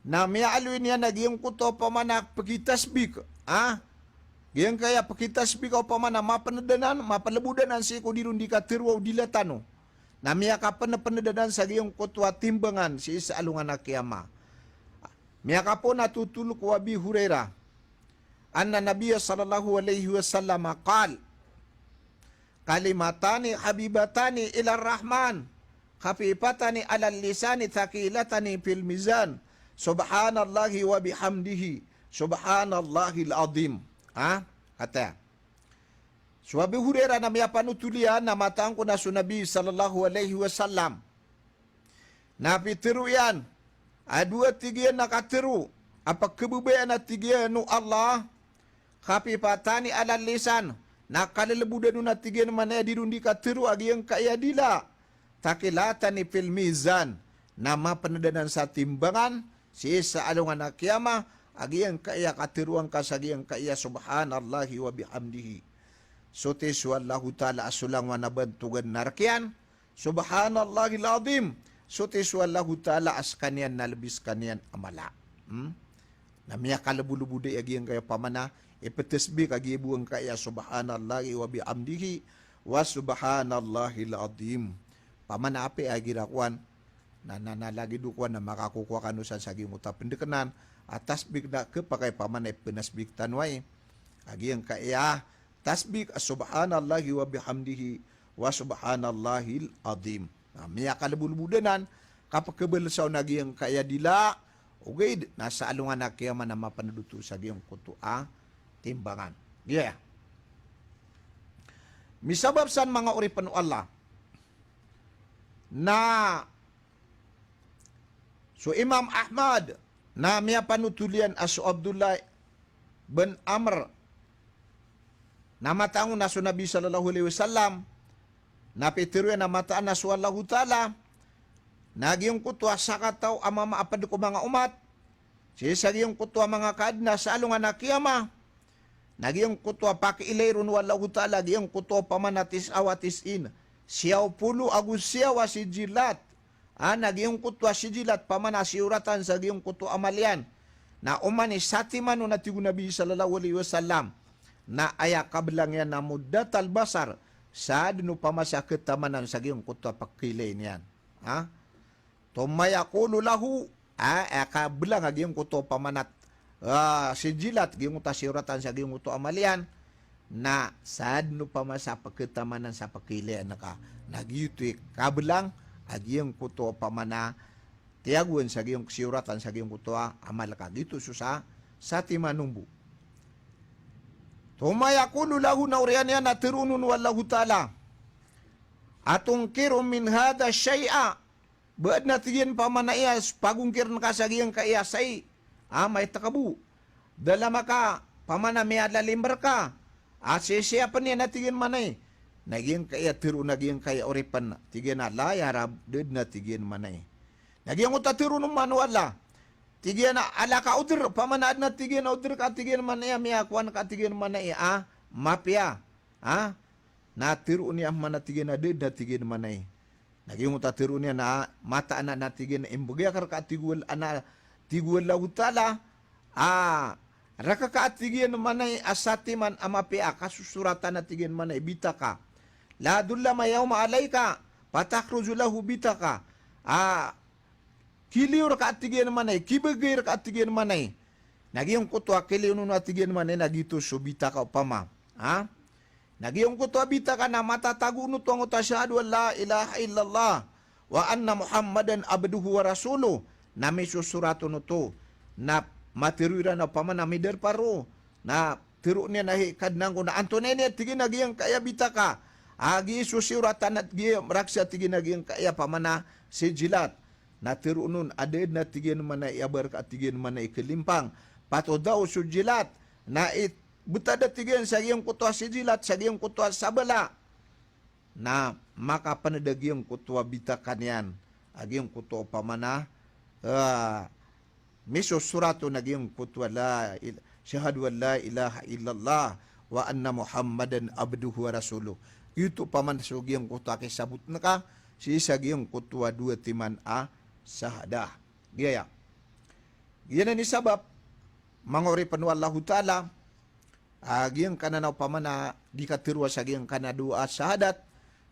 na miyaaloy niyan a giyangkoto opama na pekitasbik, ah? Giyangkaya pekitasbik opama na mapened anan, mapelebod anan sii ko di ron di katero o dila tano. Na miyakapenepened anan sa giyangkoto a timbangan sii sa alongan a kiyama. Miyakapoon a totol ko Abi Hurairah. anna Nabiyya sallallahu alaihi wasallam qal, "Kalimatani habibatani ilar Rahman, khafifatani alal lisani, thaqilatani fil mizan. Subhanallahi wa bihamdihi, subhanallahil azim." Ha? Kata. So Abi Hurairah na miyapanotol iyan na mataan ko na so Nabi sallallahu alaihi wasallam na pitharo iyan a dowa, tig iyan, a katharo a pkhababayaan a, tig iyan, o Allah, khafifatani alal lisan, na kalalabodan on a, tig iyan, manaya di ron di katharo a giyangkaya dila, thaqilatani fil mizan, na mapnad anan sa timbangan sii sa alongan a kiyama a giyangkaya katharo angka sa giyangkaya subhanallahi wa bihamdihi. Soti so Allahu Ta'ala a so langowan a bantogan na rk iyan, subhanallahil azim. Soti so Allahu Ta'ala a skaniyan na lbi skaniyan a mala. Hmm? Na miyakalboloboday a giyangkaya pamana, iptasbih ka giya bo angkaya subhanallahi wa bihamdihi wa subhanallahil azim. Pamana apiya igira kowan na, na, na lagid o kowan na makakokowa kano san sa giyangkoto a pndknan a tasbih na khapakay pamana ipnasbih tano ai a giyangkaya tasbih a subhanallahi wa bihamdihi wa subhanallahil azim. Na miyakalbolobodan anan, kapkhabalsa on a giyangkaya dila, ogaid na sa alongan a kiyama na mapnad oto sa giyangkoto a timbangan. Giya. Misabap san, manga oripn o Allah, na so Imam Ahmad na miyapanotol iyan a so Abdullah bin Amr na mataan on a so Nabi sallallahu alaihi wasallam na pitharo iyan a mataan a so Allahu Ta'ala na giyangkoto a sakataw a mama a pd ko manga omat sii sa giyangkoto a manga kaadn a sa alongan a kiyama, na giyangkoto a pakiilay ron o Allahu Ta'ala giyangkoto a pamana tis'a wa tis'in, siyaw polo ago siyaw a sijilat. A, na giyangkoto a sijilat pamana siyoratan sa giyangkoto a amal iyan. Na oman i satiman on a tig o Nabi sallallahu alaihi wasallam na aya kablang iyan na muddatal basar, sa dn opama sa khatamanan sa giyangkoto a pkhailay niyan. Ha? Thumma yaqulu lahu, a, aya kablang a giyangkoto pamana, a, sijilat, giyangkoto a siyoratan sa giyangkoto a amal iyan, na sa dn opama sa pkhatamanan sa pkhailay angka. Na giyoto i kablang a giyangkoto pamana tiyagoan sa giyangkoto, siyoratan sa giyangkoto a amal ka. Giyoto so sa, satiman on bo. Thumma yaqulu lahu, na oriyan iyan na tharoon on o Allahu Ta'ala, atunkiru min hadha shay'a, ba adn a tig iyan pamana iya pagongkirn ka sa giyangkaya sai a maitaka bo. Da a maka pamana miyalalim rka a sisiyapn iyan a tig iyan manay. Na giyangkaya tharoon a giyangkaya oripn, tig iyan a la ya Rabb, da adn a tig iyan manay. Na giyangkoto a tharoon on man o Allah, tig iyan a ala ka udhr, pamana adn a tig iyan a udhr ka, tig iyan manay, a miyakowan ka, tig iyan manay, a mapiya. Ha? Na tharoon iyan man a tig iyan a da adn a tig iyan manay. Na giyangkoto a tharoon iyan a mataan a, na tig iyan, imbgay akn rka, tig o Al-, a, na tig o Allahu Ta'ala, a rk ka, tig iyan manay, a satiman a mapiya a kasosoratan a tig iyan manay bitaka. La dhullama yawma alayka fatakhruju lahu bitaka. A kiliyo rka, tig iyan manay, kibgay rka, tig iyan manay. Na giyangkoto a kiliyo on a tig iyan manay na giyoto so bitaka opama. Ha? Na giyangkoto a bitaka na matatago on oto angkoto a ashhadu an la ilaha illallah wa anna Muhammadan abduhu wa rasuluh. Na misosorat on oto. Na matharo iran a pamana midarpa roo. Na tharoon iyan a hay Kadnan ko, na antonaa ini a tig iyan a giyangkaya bitaka a giya so siyoratan a giya raksa, tig iyan a giyangkaya pamana sijilat. Na tharoon on a da adn a tig iyan manay a ba rka, tig iyan manay, kalimpang. Fatudau sijilat. Na i- btad a tig iyan sa giyangkoto a sijilat sa giyangkoto a sabala. Na makapnd a giyangkoto a bitaka niyan a giyangkoto pamana, a, misosorat on a giyangkoto a la il-, ashhadu an la ilaha illallah wa anna Muhammadan abduhu wa rasuluh. Giyoto pamana so giyangkoto a kisabotn ka sii sa giyangkoto a dowa timan a shahadah. Giyaya. Giyanan i sabap, manga oripn o Allahu Ta'ala, a giyangkanan a opama na di katharo sa giyangkanan a dowa a shahadat,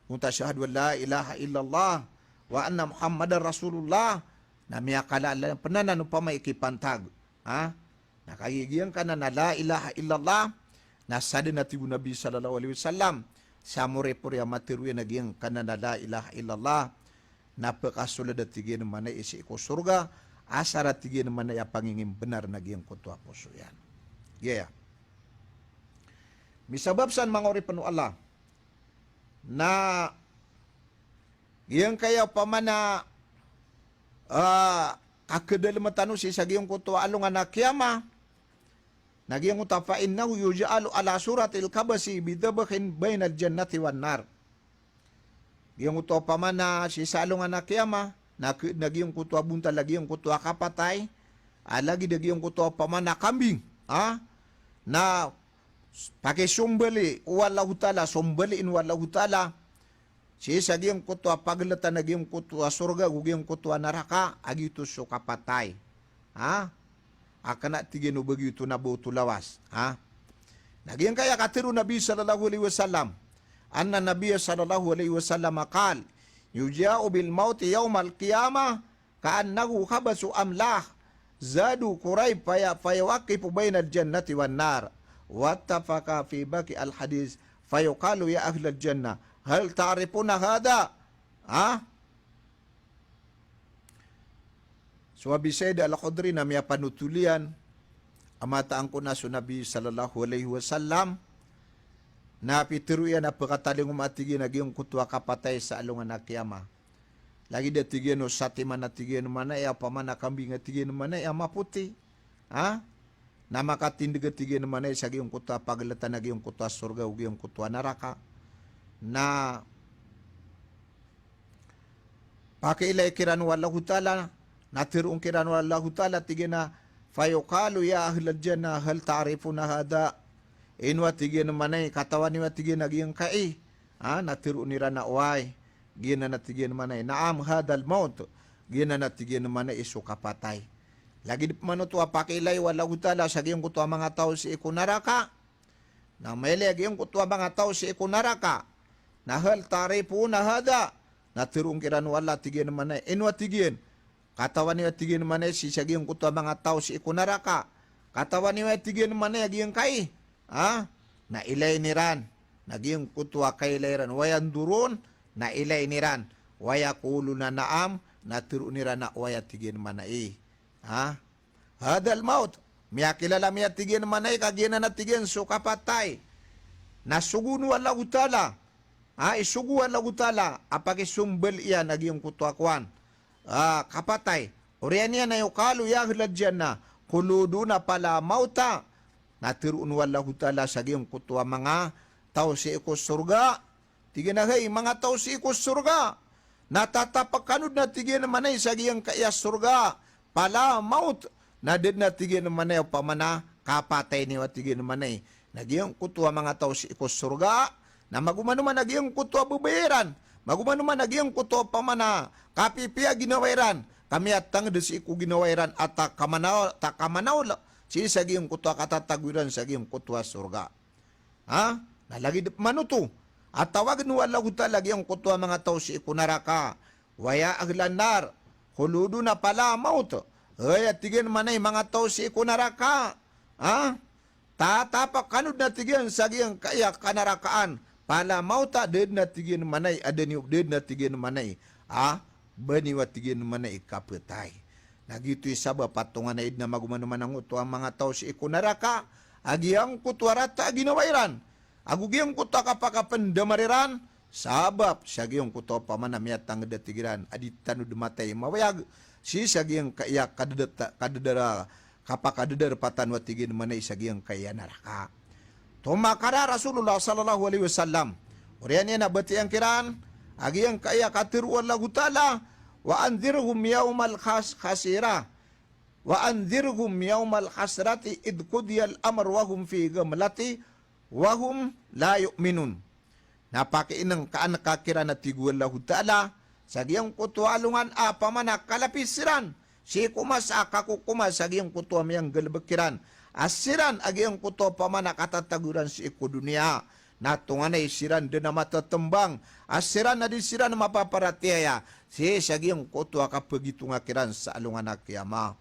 onta ashhadu an la ilaha illallah wa anna Muhammadan rasulullah, na miyakala a pn anan opama i kipantag. Ha? Na kagiya giyangkanan a la ilaha illallah, na sadn a tig o Nabi sallallahu alaihi wasallam, sa moripori a matero iyan a giyangkanan a la ilaha illallah, na pkasold a tig iyan manay sii ko sorga, asar a tig iyan manay a pangingimbnar na giyangkoto a poso iyan. Giya. Misabap san manga oripn o Allah. Na giyangkaya opama na, ah, kakdalm tano sii sa giyangkoto a alongan a kiyama. Na giyangkoto a fa innahu yuj'alu ala suratil kabshi bidhabhin bainal jannati wan nar. Giyangkoto opama na sii sa alongan a kiyama, na k-, na giyangkoto a bontal a giyangkoto a kapatay, a lagid a giyangkoto opama na kambing, ha? Na pakisombali o Allahu Ta'ala, sombaliin o Allahu Ta'ala, sii sa giyangkoto a pagltan a giyangkoto a sorga ago giyangkoto a naraka, a giyoto so kapatay. Ha? A kna tig iyan o ba giyoto na ba oto lawas. Ha? Na giyangkaya katharo o Nabi sallallahu alaihi wasallam. Anna Nabiyya sallallahu alaihi wasallam qal, "Yuja'u bil mauti yawmal qiyamah ka'annahu khabashu amlah, zadun qurib, faya-, fayuwaqifu bainal jannati wan nar." Wattafaqa fi baqi al hadith. Fayuqalu, "Ya ahlal jannah, hal ta'rifuna hadha?" Ha? So Abi Sa'id Al-Khudri na miyapanotol iyan a mataan ko na so Nabi sallallahu alaihi wasallam na pitharo iyan a pkatalingoma a tig iyan a giyangkoto a kapatay sa alongan a kiyama. Lagid a tig iyan o satiman a tig iyan manay a opama na kambing a tig iyan manay a mapoti. Ha? Na makatindg a tig iyan manay sa giyangkoto a pagltan a giyangkoto a sorga ago giyangkoto a naraka. Na pakiilay kiran o Allahu Ta'ala, na tharoon kiran o Allahu Ta'ala, tig iyan a, "Fayuqalu ya ahlal jannah, hal ta'rifuna hadha?" Ino a tig iyan manay, katawan iyo a tig iyan a giyangkai? Ha, na tharoon iran a oway. Giyanan a tig iyan manay, "Na'am, hadhal maut." Giyanan a tig iyan manay so kapatay. Lagid pman oto a pakiilay o Allahu Ta'ala sa giyangkoto a manga taw sii ko naraka. Na mailay a giyangkoto a manga taw sii ko naraka. Na hal ta'rifuna hadha? Na tharoon kiran o Allah, tig iyan manay, ino a tig iyan? Katawan iyo a tig iyan manay sii sa giyangkoto a manga taw sii ko naraka? Katawan iyo a tig iyan manay a giyangkai? Ha? Na ilayn iran. Na giyangkoto a kailay iran. Wa yandhurun, na ilayn iran. Wa yaquluna na'am, na tharoon iran a oway a tig iyan manay. Ha? Hadhal maut. Miyakilala mi a tig iyan manay ka giyanan a tig iyan so kapatay. Na sogoon o Allahu Ta'ala. Ha, isogo o Allahu Ta'ala a pakisombal iyan a giyangkoto a kowan, a, kapatay. Oriyan iyan a yuqalu ya ahlal jannah, khuluduna fala mauta. Na tharoon o Allahu Ta'ala sa giyangkoto a manga taw sii ko sorga. Tig iyan a hay manga taw sii ko sorga, na tatap kano dn a tig iyan manay sa giyangkaya sorga, fala maut, na da dn a tig iyan manay opama na kapatay niyo a tig iyan manay. Na giyangkoto a manga taw sii ko sorga, na magomanoman a giyangkoto a babaya iran, magomanoman a giyangkoto opama na kapipiya a ginawa iran, ka miyatangd sii ko ginawa iran a ta kamanaol, ta kamanaol sii sa giyangkoto a katatago iran sa giyangkoto a sorga. Ha? Na lagid pman oto a tawagn o Allahu Ta'ala giyangkoto a manga taw sii ko naraka, wa ya ahlan nar, khuluduna fala maut. Hay a tig iyan manay manga taw sii ko naraka. Ha? Tatap kano dn a tig iyan sa giyangkaya kanarakaan. Fala mauta, da dn a tig iyan manay, a da niyo, da dn a tig iyan manay. Ha? Ba niyo a tig iyan manay kapatay. Na giyoto i sabap a tonganay dn a magomanoman angkoto a manga taw sii ko naraka a giyangkoto a rata a ginawa iran ago giyangkoto a kapakapndamar iran, sabap sa giyangkoto opama na miyatangd a tig iran a di tano dn matay mawayag sii sa giyangkaya kadadata-, kadadara, kapakadadarpa tano a tig iyan manay sa giyangkaya naraka. Thumma qala Rasulullah sallallahu alaihi wasallam. Oriyan iyan a batiya kiran a giyangkaya katharo o Allahu Ta'ala, "Wa andhirhum yawmal khas-, khasira. Wa andhirhum yawmal hasrati idh qudiyal amru wa hum fi ghamlati wa hum la yu'minun." Na pakiinngkaan ka kiran a tig o Allahu Ta'ala, sa giyangkoto a alongan a opama na kalapis iran sii ko masa a kakokoman sa giyangkoto a miyanggalbk iran. A siran a giyangkoto a opama na katatago iran sii ko doniya, na tonganay siran dn a matatmbang, a siran a di siran mapaparatiyaya sii sa giyangkoto a kapagitonga kiran sa alongan a kiyama.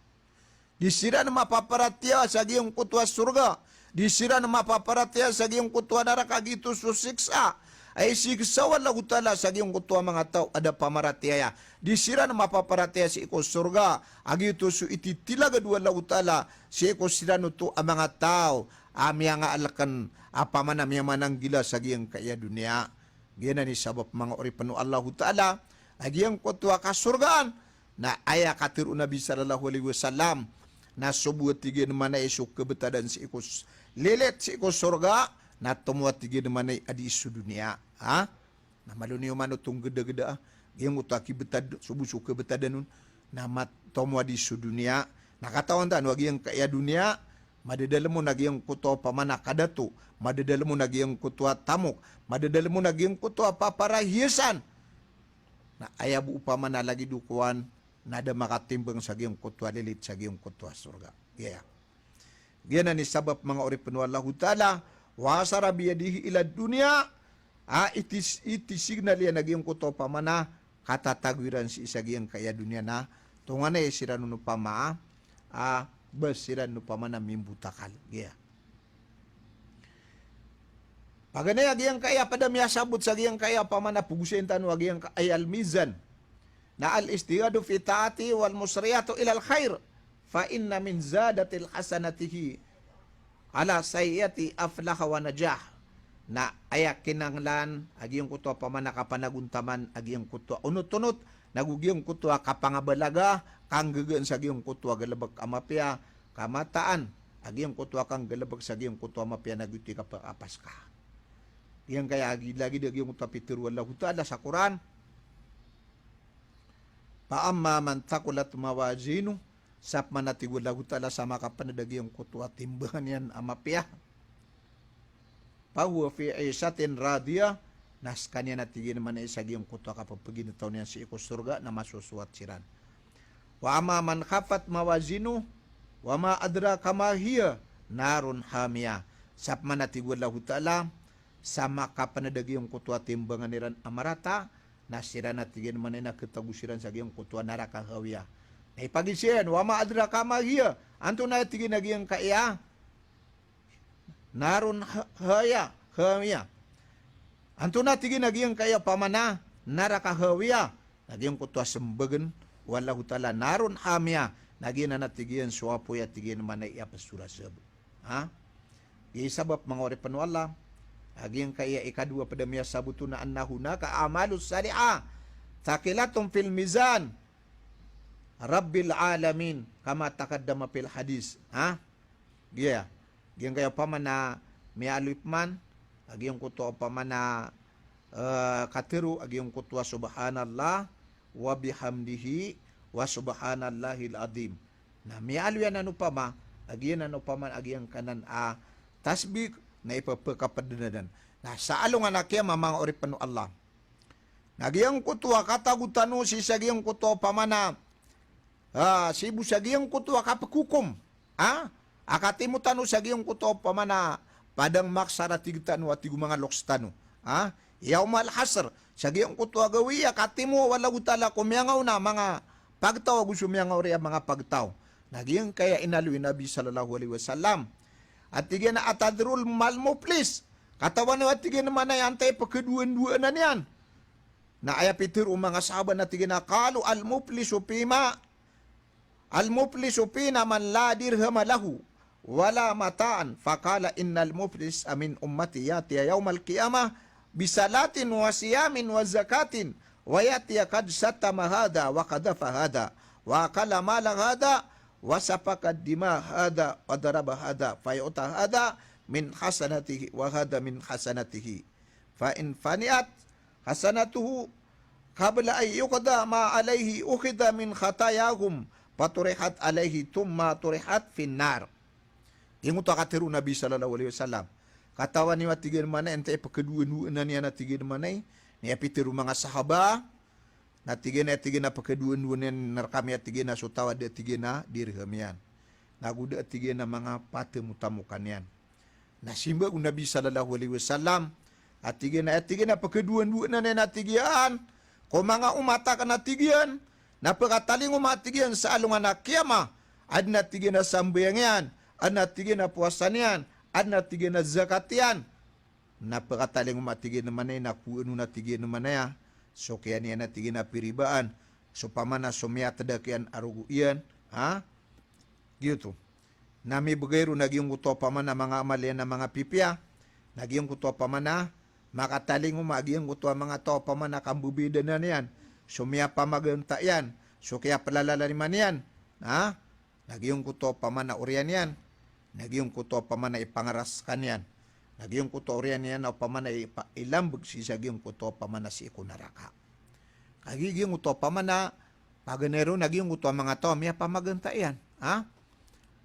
Di siran mapaparatiyaya sa giyangkoto a sorga. Di siran mapaparatiyaya sa giyangkoto a naraka, giyoto so siksa a isiksa o Allahu Ta'ala sa giyangkoto a manga taw a da pamaratiyaya. Di siran mapaparatiyaya sii ko sorga a giyoto so ititilagad o Allahu Ta'ala sii ko siran oto a manga taw a miyangaalkan a pamana miyamananggila sa giyangkaya doniya. Giyanan i sabap manga oripen o Allahu Ta'ala a giyangkoto a kasorgaan. Na aya katharo o Nabi sallallahu alaihi wasallam na sobo a tig iyan manay so kabetadan sii ko s-, lilit sii ko sorga, na tomo a tig iyan manay a dii so doniya. Ha? Na malo niyo man oto nggedageda, giyangkoto a kibetad, sobo so kabetadan on, na mat-, tomo a dii so doniya. Na katawan tano a giyangkaya doniya, madadalem on a giyangkoto a pamana kadato, madadalem on a giyangkoto a tamok, madadalem on a giyangkoto a paparahiyasan. Na aya bo opama na lagid o kowan, na da makatimbang sa giyangkoto a lilit sa giyangkoto a sorga. Giya. Giyanan i sabap manga oripen o Allahu Ta'ala, wa ashara biyadihi ila dunya, a itis-, itisignal iyan a giyangkoto a pamana katatago iran sii sa giyangkaya doniya na, tonganay siran on opama, a, ba siran opama na mimbotakal. Giya. Paganay a giyangkaya ped a miyasabot sa giyangkaya pamana pogosayin tano a giyangkaya al-mizan. Na al-ijtihadu fi ta'ati wal musri'atu ilal khair, fa inna min ziyadatil hasanatihi ala sayyi'ati aflaha wa najah. Na aya kinanglan a giyangkoto a pamana kapanagontaman a giyangkoto a onot-onot, nago giyangkoto a kapangabalaga, kanggagaan sa giyangkoto a galebek a mapiya, kamataan a giyangkoto a kanggalebek sa giyangkoto a mapiya, nago iti kapakapas ka. Giyangkaya lagid a giyangkoto a pitharo o Allahu Ta'ala sa Qur'an, fa amma man thaqulat mawazinuh, sapman a tig o Allahu Ta'ala sa makapened a giyangkoto a timbangan iyan a mapiya, fa huwa fi 'ishatin radiyah, na sekaniyan a tig iyan manay sa giyangkoto a kapepeginetaw niyan sii ko sorga na masosowat siran. Wa amma man khaffat mawazinuh, wa ma adraka ma hiya, narun hamiyah. Sapman a tig o Allahu Ta'ala sa makapened a giyangkoto a timbangan iran a marata, na siran a tig iyan manay na ketago siran sa giyangkoto a naraka hawiyah. Na ipagiza iyan, wa ma adraka ma hiya. Antonaa tig iyan a giyangkaya narun ha-, haya, hawiyah. Antonaa tig iyan a giyangkaya pamana naraka hawiyah. Na giyangkoto a sembagen o Allahu Ta'ala narun hamiyah. Na giyanan a tig iyan so apoy a tig iyan manay a pesoraseb. Ha? Giya i sabap manga oripen o Allah a giyangkaya ikadowa ped a miyasabot on na anna hunaka a'malus salihah thaqilatun fil mizan rabbil alamin, kama taqaddama fil hadith. Ha? Giya. Giyangkaya opama na miyaaloy pman a giyangkoto a opama na, eh, katharo a giyangkoto a subhanallah wa bihamdihi wa subhanallahil azim. Na miyaaloy anan opama a giyanan opama a giyangkanan a tasbih na ipepekaped anan. Na sa alongan a kiyama manga oripen o Allah, na giyangkoto a katago tano sii sa giyangkoto a opama na, ah, sii bo sa giyangkoto a kapekokom, ah, a katimo tano sa giyangkoto a opama na padang mahsar a tig tano a tig o manga loks tano, ah, yawmal hasr, sa giyangkoto a gawii a katimo o Allahu Ta'ala ko miyangaona a manga pagtaw ago so miyangaori a manga pagtaw. Na giyangkaya inaloy o Nabi sallallahu alaihi wasallam a tig iyan a, atadruna mal muflis? Katawan iyo a tig iyan manay antaa i pekedowan-dowanan iyan? Na aya pitharo o manga sahaba na tig iyan a, qalu al muflisu fina, al muflisu fina man la dirhama lahu wa la mata'an. Faqala innal muflisa min ummati ya'ti yawmal qiyamah bisalatin wa siyamin wa zakatin, wa ya'ti qad shatama hadha wa qadhafa hadha wa akala mala hadha wa safaka dima hadha wa daraba hadha, fayu'ta hadha min hasanatihi wa hadha min hasanatihi. Fa in fani'at hasanatuhu qabla an yuqda ma alaihi ukhidha min khatayahum faturihat alaihi thumma turihat fin nar. Giyoto a katharo o Nabi sallallahu alaihi wasallam. Katawan iyo a tig iyan manay antaa i pekedowan-dowanan iyan a tig iyan manay. Na aya pitharo o manga sahaba na tig iyan a, tig iyan a pekedowan-dowanan iyan rkami a tig iyan a so taw a da tig iyan a dirham iyan, na go da tig iyan a manga patemotamokan iyan. Na simba o Nabi sallallahu alaihi wasallam a tig iyan a, tig iyan a pekedowan-dowanan iyan a tig iyan ko manga omat aken a tig iyan, na pekatalingoma a tig iyan sa alongan a kiyama Aden a tig iyan a sambayang iyan, aden a tig iyan a powasa niyan, aden a tig iyan a zakat iyan. Na pekatalingoma tig iyan a manaya, na kowan o na tig iyan a manaya so kiyan iyan a tig iyan a piribaan, so pamana so miyatedak iyan a rogo iyan, ha? Giyoto. Na mibegay ron a giyangkoto a pamana manga amal iyan a manga pipiya. Na giyangkoto a pamana makatalingoma a giyangkoto a manga taw a pamana kambebedanan iyan so miyapamaganta iyan, so kiyapelalalima niyan, ha? Na giyangkoto a pamana oriyan iyan, na giyangkoto a pamana ipangaraskan iyan, na giyangkoto a oriyan iyan a pamana ipa-, ilambeg sii sa giyangkoto a pamana sii ko naraka. Kagiya giyangkoto a pamana paganay ron a giyangkoto a manga taw a miyapamaganta iyan, ha?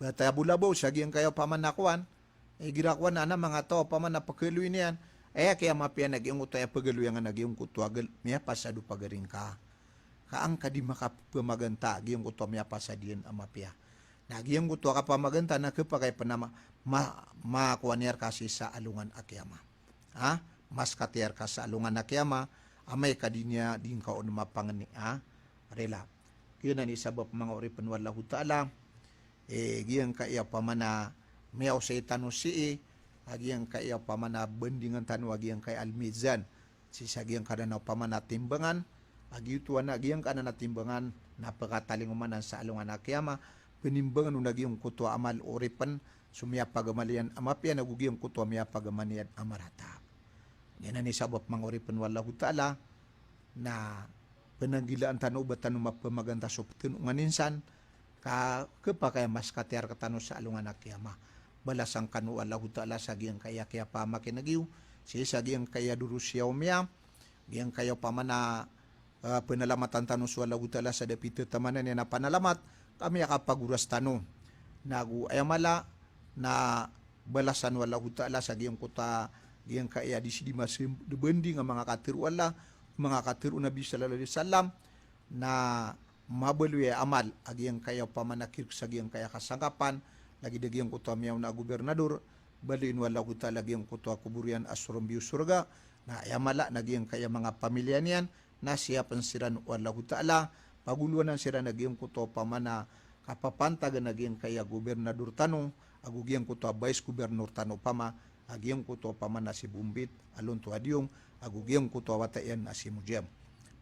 Bata bolabaw sa giyangkaya pamana kowan, igira kowan a manga taw a pamana pegaloyin iyan, aya kiyamapiya na giyangkoto a aya pegaloyan a giyangkoto a gel-, miyapasad o pagaring ka. Ka angka di makapamaganta giyangkoto a miyapasad iyan a mapiya. Na giyangkoto a kapamaganta na kepakay pen a ma-, ma-, makowan iyan reka sii sa alongan a kiyama. Ha? Maskati iyan reka sa alongan a kiyama, amay ka di niyan, di ngka on mapangeni a rila. Giyanan i sabap manga oripen o Allahu Ta'ala, eh, giyangkaya pamana miyaosay tano sii, a giyangkaya pamana bandingan tano a giyangkaya al-mizan. Sii sa giyangkanan a pamana timbangan, a giyoto a giyangkanan a timbangan, na pekatalingoma nan sa alongan a kiyama, penimbangan on a giyangkoto a amal o oripen, so miyapagama niyan a mapiya nago giyangkoto a miyapagama niyan a marata. Giyanan i sabap manga oripen o Allahu Ta'ala, na penanggilaan tano ba tano mapamaganta so petano nganin san, ka kepakay a maskati iyan rektano sa alongan a kiyama. Balasan kano o Allahu Ta'ala sa giyangkaya kiyapamakineg iyo, sii sa giyangkaya doros iyan omiya, giyangkaya pamana, eh, penalamatan tano so Allahu Ta'ala sa da pitetaman iyan a panalamat, ka miyakapagoras tano. Nago aya mala, na balasan o Allahu Ta'ala sa giyangkoto a giyangkaya di sii di masem-, di banding a manga katero o Allah, manga katero o Nabi sallallahu alaihi wasallam, na mabaloy a amal a giyangkaya pamana kirek sa giyangkaya kasangkapan, lagid a giyangkoto a miyaona a gobernador, baloyin o Allahu Ta'ala giyangkoto a kobor iyan a sorombi o sorga, na aya mala na giyangkaya manga pamiliya niyan, na siyapen siran o Allahu Ta'ala, pagolowanan siran a giyangkoto a pamana kapapantagan a giyangkaya gobernador tano, ago giyangkoto a vice governor tano pama, a giyangkoto a pamana si Bombit, a lonto a Diyong, ago giyangkoto a wata iyan a si Mujam.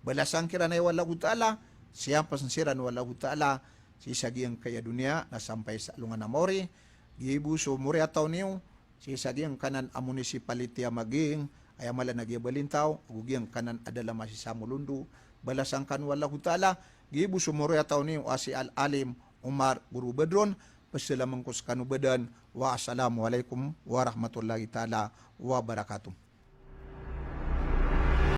Balasan kiran o Allahu Ta'ala, siyapen siran o Allahu Ta'ala, sii sa giyangkaya doniya, na sampay sa alongan a maori, giya bo so moriyataw niyo, sii sa giyangkanan a municipality a Maging, aya mala na giya Balintaw, ago giyangkanan a dalam a si Samolondo, balasan kano o Allahu Ta'ala, giya bo so moriyataw niyo a si Al-Alim Omar Guru Badron, pesalamen ko sekano baden, wa assalamu alaikum warahmatullahi ta'ala wabarakatuh.